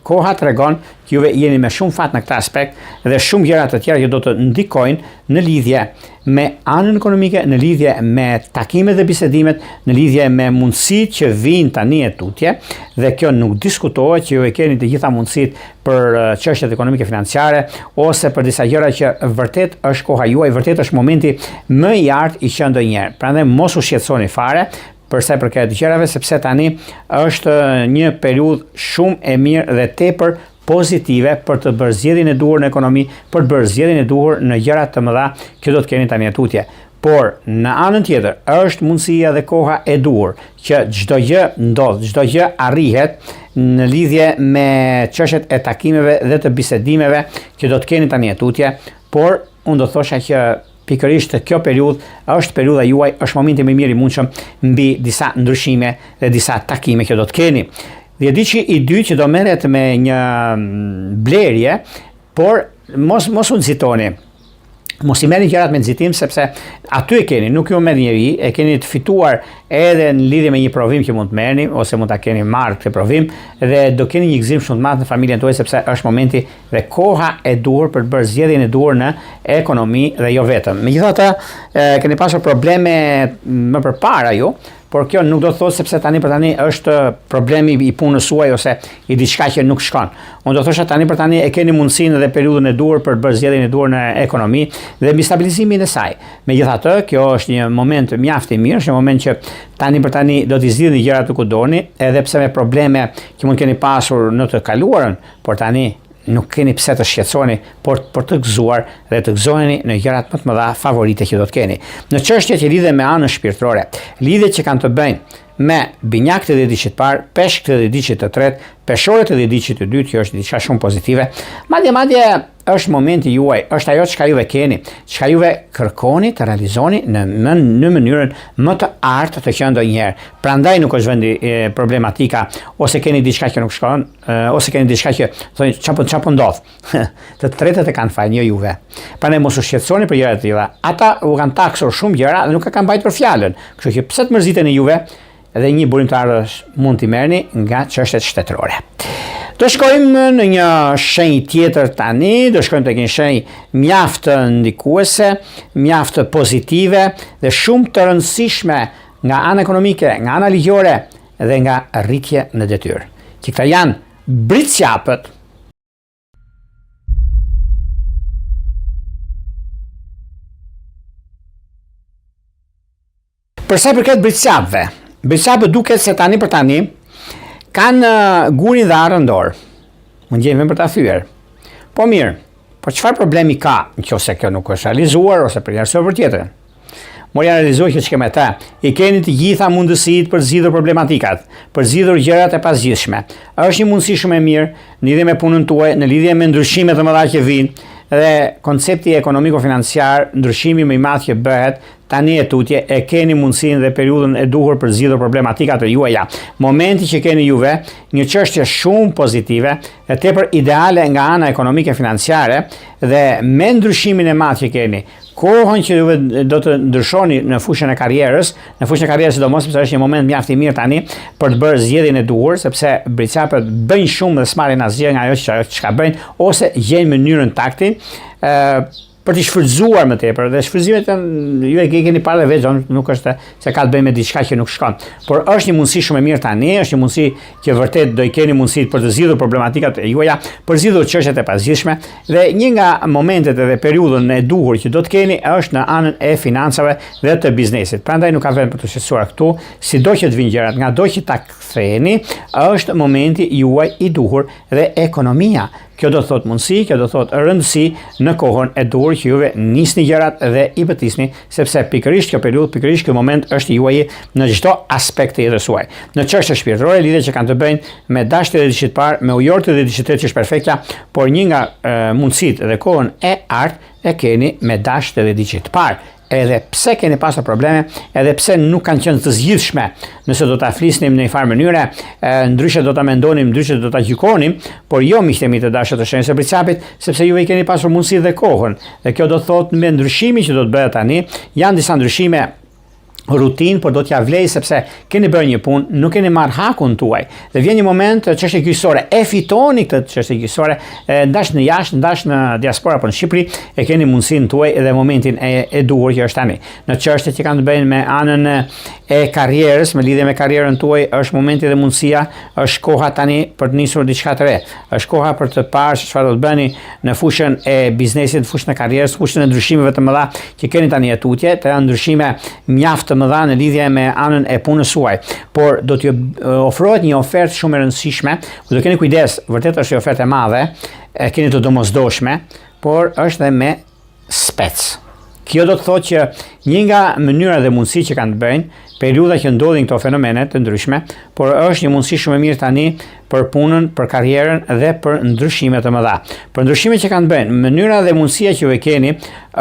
koha tregon që juve jeni me shumë fat në këtë aspekt dhe shumë gjëra të tjera që do të ndikojnë në lidhje me anën ekonomike, në lidhje me takimet dhe bisedimet, në lidhje me mundësitë që vijnë tani e tutje, dhe kjo nuk diskutohet që ju e keni të gjitha mundësitë për çështjet ekonomike financiare ose për disa gjëra që vërtet është koha juaj, vërtet është momenti më i artë i qenë ndonjëherë. Prandaj mos u shqetësoni fare për sa i përket gjërave sepse tani është një periudhë shumë e mirë dhe tepër pozitive për të bërë zgjedhjen e duhur në ekonomi, për të bërë zgjedhjen e duhur në gjëra të mëdha që do të keni tani e tutje. Por, në anën tjetër, është mundësia dhe koha e duhur që çdo gjë ndodh, çdo gjë arrihet në lidhje me çështjet e takimeve dhe të bisedimeve që do të keni tani e tutje, por unë do thosha që pikërisht kjo periudhë është periudha juaj, është momenti më i mirë i mundshëm mbi disa ndryshime dhe disa takime që do të keni. Dhjetëditëshi i dytë që do merret me një mm, blerje, por mos mos u nxitoni. Mos i merrni gjërat me nxitim sepse aty e keni, nuk ju merr njeri, e keni të fituar edhe në lidhje me një provim që mund të merrni ose mund ta keni marrë këtë provim dhe do keni një gëzim shumë të madh në familjen tuaj sepse është momenti dhe koha e duhur për të bërë zgjedhjen e duhur në ekonomi dhe jo vetëm. Megjithatë, keni pasur probleme më përpara ju, por kjo nuk do të thotë sepse tani për tani është problemi i punës suaj ose i diçka që nuk shkon. Unë do thosha tani për tani e keni mundësinë dhe periudhën e duhur për të bërë zgjedhjen e duhur në ekonomi dhe mbi stabilizimin e saj. Megjithatë, kjo është një moment mjaft i mirë, është një moment që tani për tani do t'i zgjidhni gjërat ku doni, edhe pse me probleme që mund keni pasur në të kaluarën, por tani nuk keni pse të shqetësoheni, por për të gëzuar dhe të gëzoheni në gjërat më të mëdha favorite që do të keni. Në çështjet që lidhen me anën shpirtërore, lidhjet që kanë të bëjnë me binjakët e dhjetëditëshit të parë, peshqit e dhjetëditëshit të tretë, peshoret e dhjetëditëshit të dytë, kjo është diçka shumë pozitive. Madje madje është momenti juaj, është ajo çka juve keni, çka juve kërkoni të realizoni në në, në mënyrën më të artë të qenë ndonjëherë. Prandaj nuk është vendi e, problematika ose keni diçka që nuk shkon, ose keni diçka që thoni çfarë po çfarë po ndodh. të tretët e kanë fajin, jo juve. Prandaj mos u shqetësoni për gjëra të tilla. Ata u kanë taksur shumë gjëra dhe nuk e kanë mbajtur fjalën. Kështu që pse të mërziteni juve dhe një burim të ardhurash mund t'i merrni nga çështjet shtetërore. Do shkojmë në një shenjë tjetër tani, do shkojmë tek një shenjë mjaft ndikuese, mjaft pozitive dhe shumë të rëndësishme nga ana ekonomike, nga ana ligjore dhe nga rritje në detyrë. Që këta janë bricjapët. Për sa i përket bricjapëve, bricjapët duket se tani për tani kanë gurin dhe arrën në dorë. Mund gjejnë vend për ta thyer. Po mirë, por çfarë problemi ka në qoftë se kjo nuk është realizuar ose për një arsye për tjetrën? Mor janë realizuar që ç'ke me ta. I keni të gjitha mundësitë për të zgjidhur problematikat, për të zgjidhur gjërat e pazgjidhshme. Është një mundësi shumë e mirë në lidhje me punën tuaj, në lidhje me ndryshimet e mëdha që vijnë dhe koncepti ekonomiko-financiar, ndryshimi më i madh që bëhet tani e tutje e keni mundësinë dhe periudhën e duhur për të zgjidhur problematikat e juaja. Momenti që keni juve një çështje shumë pozitive dhe tepër ideale nga ana ekonomike financiare dhe me ndryshimin e madh që keni, kohën që juve do të ndryshoni në fushën e karrierës, në fushën e karrierës sidomos sepse është një moment mjaft i mirë tani për të bërë zgjedhjen e duhur, sepse bricjapët bëjnë shumë dhe s'marrin asgjë nga ajo që çka bëjnë ose gjejnë mënyrën taktin, ë për t'i shfrytëzuar më tepër dhe shfrytëzimet janë ju e keni parë vetë nuk është se ka të bëjë me diçka që nuk shkon. Por është një mundësi shumë e mirë tani, është një mundësi që vërtet do i keni mundësitë për të zgjidhur problematikat e juaja, për të zgjidhur çështjet e pazgjidhshme dhe një nga momentet edhe periudhën e duhur që do të keni është në anën e financave dhe të biznesit. Prandaj nuk ka vend për të shqetësuar këtu, sido që të vinë gjërat, ngado që ta ktheni, është momenti juaj i duhur dhe ekonomia. Kjo do të thotë mundësi, kjo do të thotë rëndësi në kohën e duhur që juve nisni gjërat dhe i betisni, sepse pikërisht kjo periudhë, pikërisht ky moment është i juaji në çdo aspekt të jetës suaj. Në çështje shpirtërore, lidhje që kanë të bëjnë me dash të dhjetëditëshit të parë, me ujor të dhjetëditëshit të tretë që është perfekta, por një nga e, mundësitë dhe kohën e artë e keni me dash të dhjetëditëshit të parë edhe pse keni pasur probleme, edhe pse nuk kanë qenë të zgjidhshme, nëse do ta flisnim në një farë mënyre, ndryshe do ta mendonim, ndryshe do ta gjykonim, por jo miqtë e mi të dashur të shenjës së Bricjapit, sepse juve i keni pasur mundësi dhe kohën. Dhe kjo do të thotë me ndryshimin që do të bëhet tani, janë disa ndryshime rutinë, por do t'ja vlej sepse keni bërë një punë, nuk keni marrë hakun tuaj. Dhe vjen një moment çështje gjyqësore, e fitoni këtë çështje gjyqësore, ndash në jashtë, ndash në diaspora apo në Shqipëri, e keni mundësinë tuaj edhe momentin e, e duhur që është tani. Në çështje që kanë të bëjnë me anën e karrierës, me lidhje me karrierën tuaj, është momenti dhe mundësia, është koha tani për të nisur diçka të re. Është koha për të parë se çfarë do të bëni në fushën e biznesit, në fushën e karrierës, në fushën e ndryshimeve të mëdha që keni tani e tutje, të janë ndryshime mjaft të mëdha. mëdha në lidhje me anën e punës suaj, por do t'ju ofrohet një ofertë shumë e rëndësishme, ku do keni kujdes, vërtet është një ofertë e madhe, e keni të domosdoshme, por është dhe me spec. Kjo do të thotë që një nga mënyrat dhe mundësitë që kanë të bëjnë, periudha që ndodhin këto fenomene të ndryshme, por është një mundësi shumë e mirë tani për punën, për karrierën dhe për ndryshime të mëdha. Për ndryshime që kanë të bëjnë, mënyra dhe mundësia që ju e keni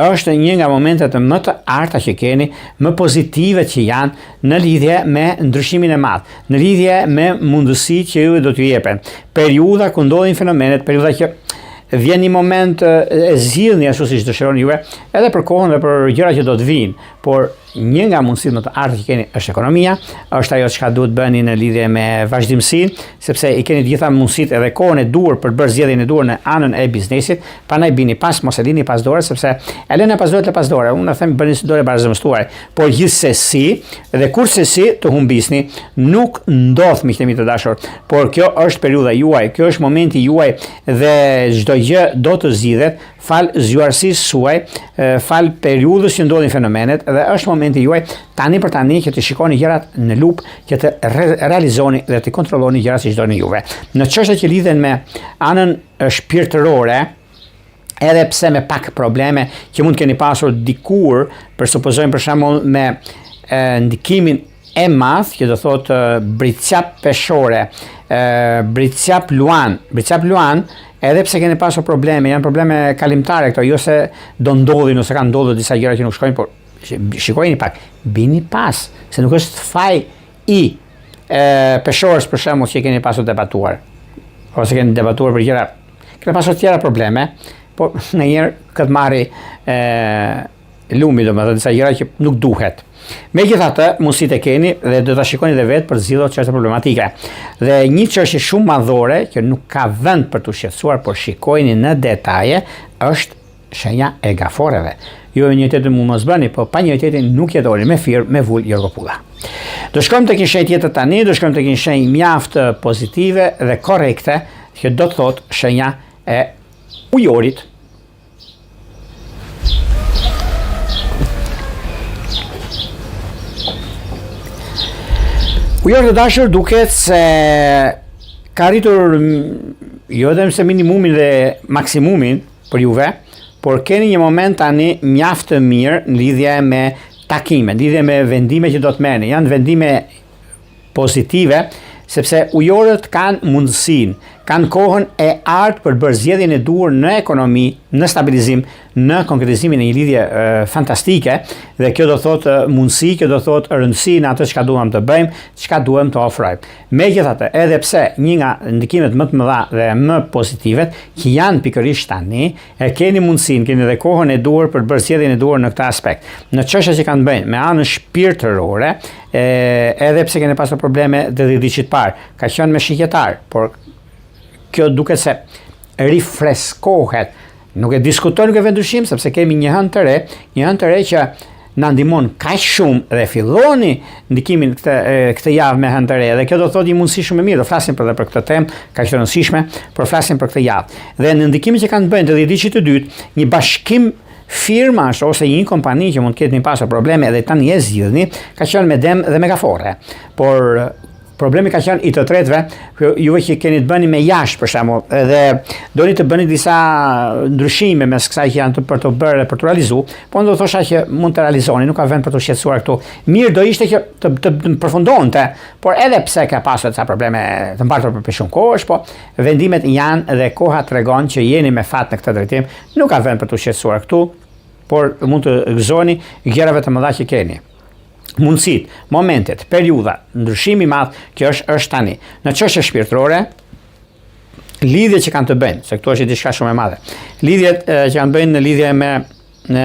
është një nga momentet më të arta që keni, më pozitive që janë në lidhje me ndryshimin e madh, në lidhje me mundësitë që ju do t'ju jepen. Periudha ku ndodhin fenomenet, periudha që vjen një moment e zgjidhni ashtu siç dëshironi juve, edhe për kohën dhe për gjëra që do të vijnë, por një nga mundësitë më të arta që keni është ekonomia, është ajo çka duhet bëni në lidhje me vazhdimësinë, sepse i keni të gjitha mundësitë edhe kohën e duhur për të bërë zgjedhjen e duhur në anën e biznesit, prandaj bini pas, mos e lini pas dore sepse e lënë pas dore të pas dore. Unë them bëni si dore para zemrës tuaj, por gjithsesi dhe kurrsesi të humbisni nuk ndodh miqtë e mi të dashur, por kjo është periudha juaj, kjo është momenti juaj dhe çdo gjë do të zgjidhet falë zgjuarsisë suaj, falë periudhës që ndodhin fenomenet dhe është momenti juaj tani për tani që të shikoni gjërat në lupë, që të re realizoni dhe të kontrolloni gjërat siç doni juve. Në çështje që lidhen me anën shpirtërore, edhe pse me pak probleme që mund të keni pasur dikur, për supozojmë për shembull me e, ndikimin e madh, që do thotë bricjap peshore, bricjap luan, bricjap luan, edhe pse keni pasur probleme, janë probleme kalimtare këto, jo se do ndodhin ose kanë ndodhur disa gjëra që nuk shkojnë, por shikojini pak, bini pas, se nuk është faj i e, peshores për shembull që keni pasur debatuar, ose keni debatuar për gjëra, keni pasur tjera probleme, por ndonjëherë këtë marri e, lumi, domethënë disa gjëra që nuk duhet. Megjithatë, mundësitë e keni dhe do ta shikoni dhe vetë për të zgjidhur çështje problematike. Dhe një çështje shumë madhore që nuk ka vend për t'u shqetësuar, por shikojeni në detaje, është shenja e gaforeve. Ju me njëri-tjetrin mund mos bëni, po pa njëri-tjetrin nuk jetoni me firmë, me vulë Jorgo Pulla. Do shkojmë tek një shenjë tjetër tani, do shkojmë tek një shenjë mjaft pozitive dhe korrekte, që do të thotë shenja e ujorit. Ujor të dashur duket se ka arritur jo vetëm se minimumin dhe maksimumin për juve, por keni një moment tani mjaft të mirë në lidhje me takime, në lidhje me vendime që do të merrni. Janë vendime pozitive, sepse ujorët kanë mundësinë, kanë kohën e artë për të bërë zgjedhjen e duhur në ekonomi, në stabilizim, në konkretizimin e një lidhje e, fantastike dhe kjo do thotë mundësi, kjo do thotë rëndësi në atë çka duam të bëjmë, çka duam të ofrojmë. Megjithatë, edhe pse një nga ndikimet më të mëdha dhe më pozitivet që janë pikërisht tani, E keni mundësinë, keni dhe kohën e duhur për të bërë zgjedhjen e duhur në këtë aspekt. Në çështje që kanë të bëjnë me anën shpirtërore, e, edhe pse keni pasur probleme dhe dhjetëditëshit të parë, ka qenë me shigjetar, por kjo duket se rifreskohet. Nuk e diskutoj, nuk e vë në dyshim sepse kemi një hënë të re, një hënë të re që na ndihmon kaq shumë dhe filloni ndikimin këtë këtë javë me hënë të re dhe kjo do të thotë një mundësi shumë e mirë, do flasim për dhe për këtë temë kaq të rëndësishme, por flasim për këtë javë. Dhe në ndikimin që kanë të bëjnë të dhjetëditëshit të dytë, një bashkim firmash ose një kompani që mund të ketë pasur probleme edhe tani e zgjidhni, ka qenë me dem dhe me gaforre. Por Problemi ka qenë i të tretëve, juve që keni të bëni me jashtë për shembull, edhe doni të bëni disa ndryshime mes kësaj që janë të për të bërë dhe për të realizuar, po unë do thosha që mund të realizoni, nuk ka vend për të shqetësuar këtu. Mirë do ishte që të, të, të përfundonte, por edhe pse ka pasur disa probleme të mbartur për shumë kohësh, po vendimet janë dhe koha tregon që jeni me fat në këtë drejtim, nuk ka vend për të shqetësuar këtu, por mund të gëzoni gjërave të mëdha që keni mundësitë, momentet, periudha, ndryshimi i madh që është është tani. Në çështje shpirtërore, lidhjet që kanë të bëjnë, se këtu është diçka shumë e madhe. Lidhjet që kanë të bëjnë në lidhje me në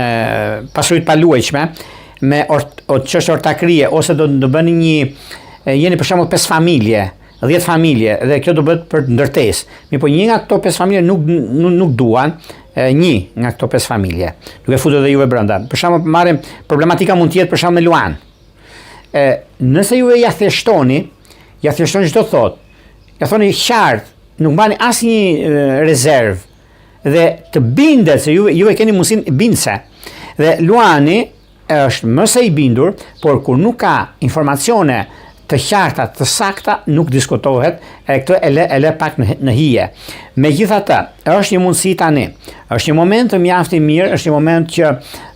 pasuri të paluajtshme, me ort, o çështje ortakrie ose do të bëni një jeni për shembull pesë familje, 10 familje dhe kjo do bëhet për ndërtesë. Mirëpo një nga këto pesë familje nuk nuk, nuk duan e, një nga këto pesë familje. Duke futur edhe juve brenda. Për shembull, marrim problematika mund të jetë për shembull me Luan. E, nëse juve ja thjeshtoni, ja thjeshtoni ç'do thotë. Ja thoni qartë, nuk mbani asnjë rezervë dhe të bindet se juve juve keni mundësinë bindëse. Dhe Luani është më se i bindur, por kur nuk ka informacione të qarta, të sakta, nuk diskutohet, e këtë e lë, e lë pak në, në hije. Megjithatë, është një mundësi tani, është një moment mjaft i mirë, është një moment që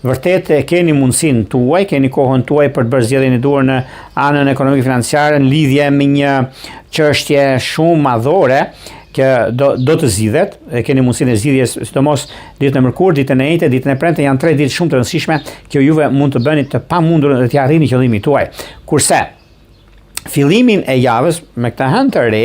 vërtet e keni mundësinë tuaj, keni kohën tuaj për të bërë zgjedhjen e duhur në anën ekonomike financiare, në lidhje me një çështje shumë madhore, që do do të zgjidhet, e keni mundësinë e zgjidhjes, sidomos ditën e mërkurë, ditën e enjte, ditën e premte janë tre ditë shumë të rëndësishme që juve mund të bëni të pamundurën dhe të arrini qëllimin tuaj. Kurse fillimin e javës me këtë hënë të re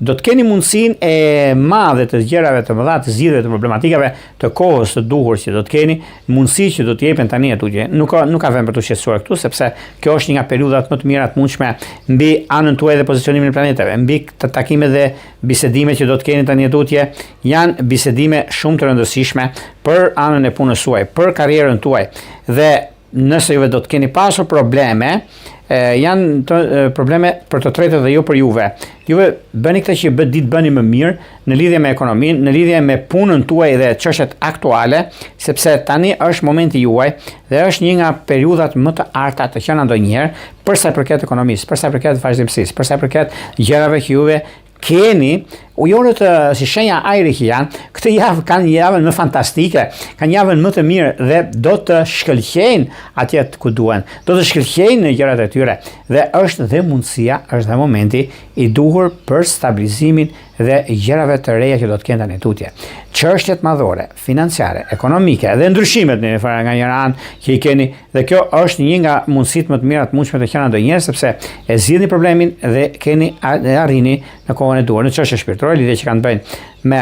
do të keni mundësinë e madhe të gjërave të mëdha, të zgjidhjeve të problematikave të kohës së duhur që do të keni, mundësi që do të jepen tani e tutje. Nuk ka nuk ka vend për t'u shqetësuar këtu sepse kjo është një nga periudhat më të mira të mundshme mbi anën tuaj dhe pozicionimin e planeteve, mbi të takimet dhe bisedimet që do të keni tani e tutje janë bisedime shumë të rëndësishme për anën e punës suaj, për karrierën tuaj. Dhe nëse juve do të keni pasur probleme, e, janë të, e, probleme për të tretët dhe jo për juve. Juve bëni këtë që bë ditë bëni më mirë në lidhje me ekonominë, në lidhje me punën tuaj dhe çështjet aktuale, sepse tani është momenti juaj dhe është një nga periudhat më të arta të qena ndonjëherë për sa i përket ekonomisë, për sa i përket vazhdimësisë, për sa i përket gjërave që juve keni ujorët si shenja ajri që janë, këtë javë kanë javën më fantastike, kanë javën më të mirë dhe do të shkëlqejnë atje ku duhen, do të shkëlqejnë në gjërat e tyre dhe është dhe mundësia, është dhe momenti i duhur për stabilizimin dhe gjërave të reja që do të kenë tani tutje. Çështjet madhore, financiare, ekonomike dhe ndryshimet në një farë nga njëra anë që i keni Dhe kjo është një nga mundësitë më të mira të mundshme të qena ndonjëherë sepse e zgjidhni problemin dhe keni e arrini në kohën e duhur. Në çështje shpirtërore, lidhje që kanë të bëjnë me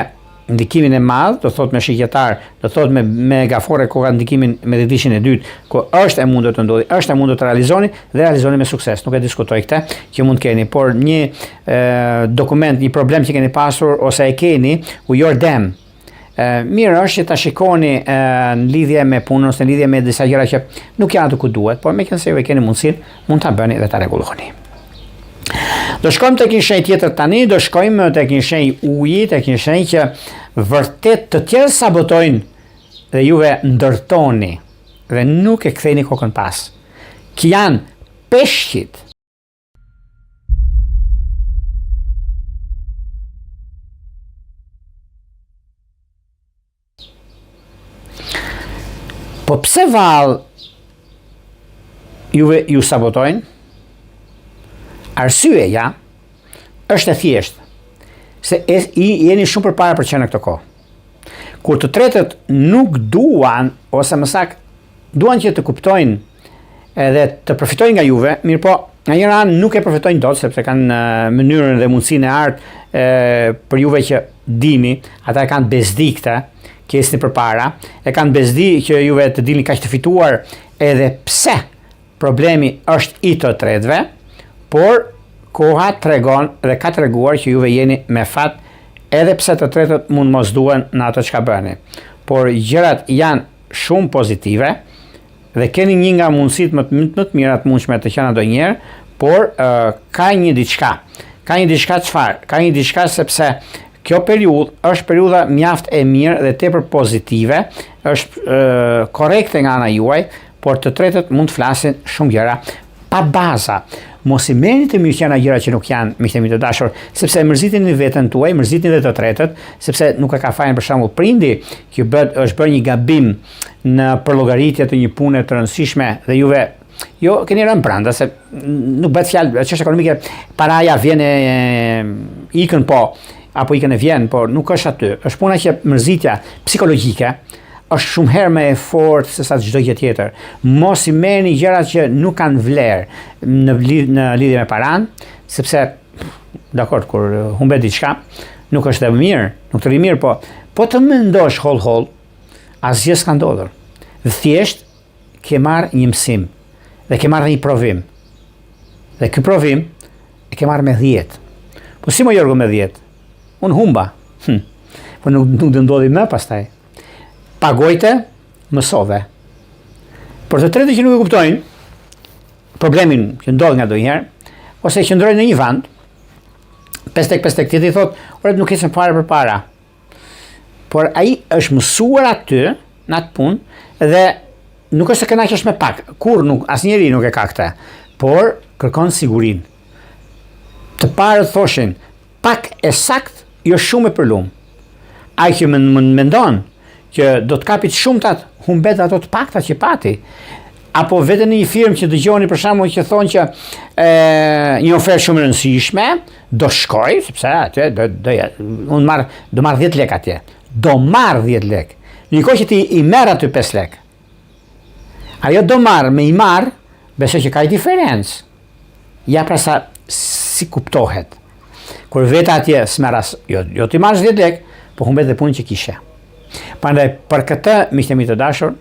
ndikimin e madh, do thotë me shigjetar, do thotë me me gaforre ku ka ndikimin me dhjetishin e dytë, ku është e mundur të ndodhi, është e mundur të realizoni dhe realizoni me sukses. Nuk e diskutoj këtë që mund të keni, por një e, dokument, një problem që keni pasur ose e keni, ujor dem, Mirë është që ta shikoni në lidhje me punën ose në lidhje me disa gjëra që nuk janë aty ku duhet, por meqenëse ju e keni mundësinë, mund ta bëni dhe ta rregulloni. Do shkojmë tek një shenjë tjetër tani, do shkojmë tek një shenjë uji, tek një shenjë që vërtet të tjerë sabotojnë dhe juve ndërtoni dhe nuk e ktheni kokën pas. Që janë peshqit. Po pse vallë juve ju sabotojnë? Arsyeja është e thjeshtë, se e, i, jeni shumë përpara për qenë në këtë kohë. Kur të tretët nuk duan, ose më saktë, duan që të kuptojnë edhe të përfitojnë nga juve, mirëpo, nga njëra anë nuk e përfitojnë dot, sepse kanë mënyrën dhe mundësinë e artë e, për juve që dini, ata e kanë bezdi këtë, që ecni përpara, e kanë bezdi që juve të dilni kaq të fituar edhe pse problemi është i të tretëve, por koha tregon dhe ka treguar që juve jeni me fat edhe pse të tretët mund mos duhen në ato çka bëni. Por gjërat janë shumë pozitive dhe keni një nga mundësitë më të, më të mira të mundshme të qena ndonjëherë, por uh, ka një diçka. Ka një diçka çfarë? Ka një diçka sepse kjo periudhë është periudha mjaft e mirë dhe tepër pozitive, është uh, korrekte nga ana juaj, por të tretët mund të flasin shumë gjëra pa baza. Mos i merrni të mirëqena gjëra që nuk janë, miqtë e mi të dashur, sepse e mërzitni veten tuaj, mërzitni dhe të tretët, sepse nuk e ka fajin për shembull prindi që bëhet është bërë një gabim në përllogaritje të një pune të rëndësishme dhe juve jo keni rënë brenda se nuk bëhet fjalë çështje ekonomike, paraja vjen e ikën po apo ikën e vjen, por nuk është aty. Është puna që mërzitja psikologjike është shumë herë më e fortë se sa çdo gjë tjetër. Mos i merrni gjërat që nuk kanë vlerë në lidh, në lidhje me paran, sepse dakord kur humbet diçka, nuk është e mirë, nuk të rri mirë, po po të mendosh holl holl, asgjë s'ka ndodhur. Dhe thjesht ke marrë një mësim dhe ke marrë një provim. Dhe ky provim e ke marrë me 10. Po si mo Jorgo me 10? Unë humba. Hm. Po nuk nuk do ndodhi më pastaj. Pagojte, mësove. Por të tretët që nuk e kuptojnë problemin që ndodh nganjëherë, ose qëndrojnë në një vend, 5 tek 5 tek tjetri i thotë, ore nuk ecën fare përpara. Por ai është mësuar aty në atë punë dhe Nuk është se kënaqesh me pak, kurrë nuk asnjeri nuk e ka këtë, por kërkon sigurinë. Të parët thoshin, pak e sakt, jo shumë e përlum. Ai që mendon që do të kapi të shumtat, humbet ato të pakta që pati. Apo vetëm në një firmë që dëgjoni për shembull që thonë që e, një ofertë shumë e rëndësishme, do shkoj, sepse atje do do ja, unë marr do marr 10 lekë atje. Do marr 10 lekë. Në një kohë që ti i merr aty 5 lekë. Ajo do marr me i marr, besoj që ka një diferencë. Ja pra sa si kuptohet. Kur vete atje s'merr as, jo, jo t'i marrësh 10 lek, po humbet dhe punën që kishe. Prandaj për këtë miqtë e mi të dashur,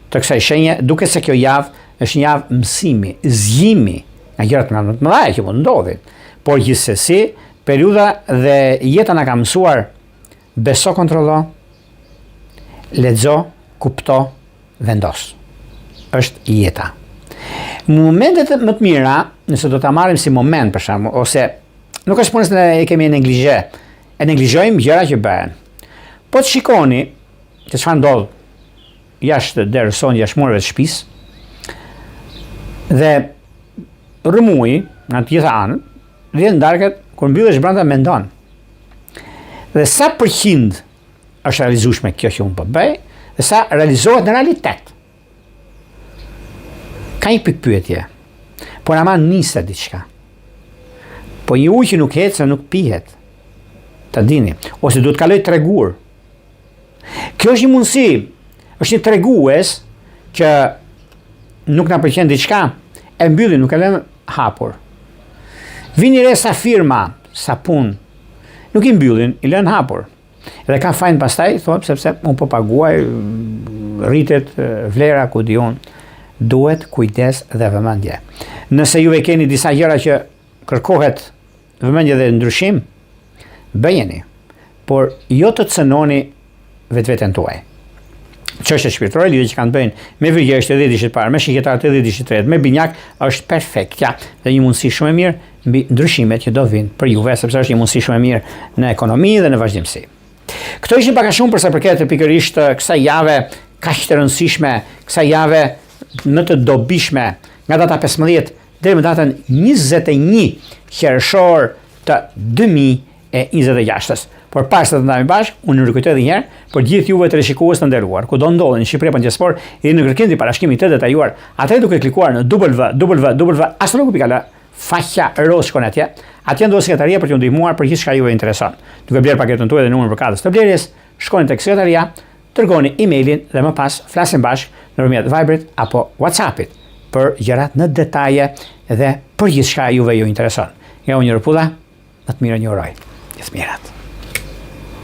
të kësaj shenje, duket se kjo javë është një javë mësimi, zgjimi nga gjërat më të mëdha që mund ndodhin. Por gjithsesi, periudha dhe jeta na ka mësuar beso kontrollo, lexo, kupto, vendos. Është jeta. Momentet më të mira, nëse do ta marrim si moment për shembull, ose nuk është punë se ne e kemi neglizhe, e neglizhojmë gjëra që bëhen. Po të shikoni se çfarë ndodh jashtë derës sonë, jashtë mureve të shtëpisë, dhe rrëmujë nga të gjitha anët, vjen darkët kur mbyllesh brenda mendon. Dhe sa përqind është realizueshme kjo që unë po bëj dhe sa realizohet në realitet. Ka një pikëpyetje. Por ama nise diçka. Po një ujë që nuk ecën nuk pihet. Ta dini, ose duhet kaloj tre gurë. Kjo është një mundësi, është një tregues që nuk na pëlqen diçka, e mbyllim, nuk e lëmë hapur. Vini re sa firma, sa punë, nuk i mbyllin, i lënë hapur. Dhe ka fajin pastaj, thotë, sepse unë po paguaj, rritet vlera, ku di unë, duhet kujdes dhe vëmendje. Nëse juve keni disa gjëra që kërkohet vëmendje dhe ndryshim, bëjeni, por jo të cënoni vetveten tuaj. Çështjet shpirtërore, lidhje që kanë të bëjnë me virgjëreshë të 10 të parë, me shigjetarë të 10 të tretë, me binjak, është perfektja dhe një mundësi shumë e mirë mbi ndryshimet që do vinë për juve, sepse është një mundësi shumë e mirë në ekonomi dhe në vazhdimësi. Këto ishin pak a shumë për sa përket pikërisht kësaj jave kaq të rëndësishme, kësaj jave më të dobishme nga data 15 deri në datën 21 qershor të 2026-s. Por para se të ndahemi bashkë, unë ju rikujtoj edhe një herë për gjithë juve teleshikues të nderuar, kudo ndodheni në Shqipëri apo në diasporë, jeni në kërkim të parashikimit të detajuar, atëherë duke klikuar në www.astrologu.al, faqja rozë shkoni atje. Atje ndodhet sekretaria për t'ju ndihmuar për gjithçka juve intereson. Duke blerë paketën tuaj dhe numrin përkatës të blerjes, shkoni tek sekretaria, dërgoni emailin dhe më pas flasim bashkë nëpërmjet Viberit apo WhatsAppit për gjërat në detaje dhe për gjithçka juve ju intereson. Nga unë ju puth, më të mirën ju uroj. Gjithë mirat.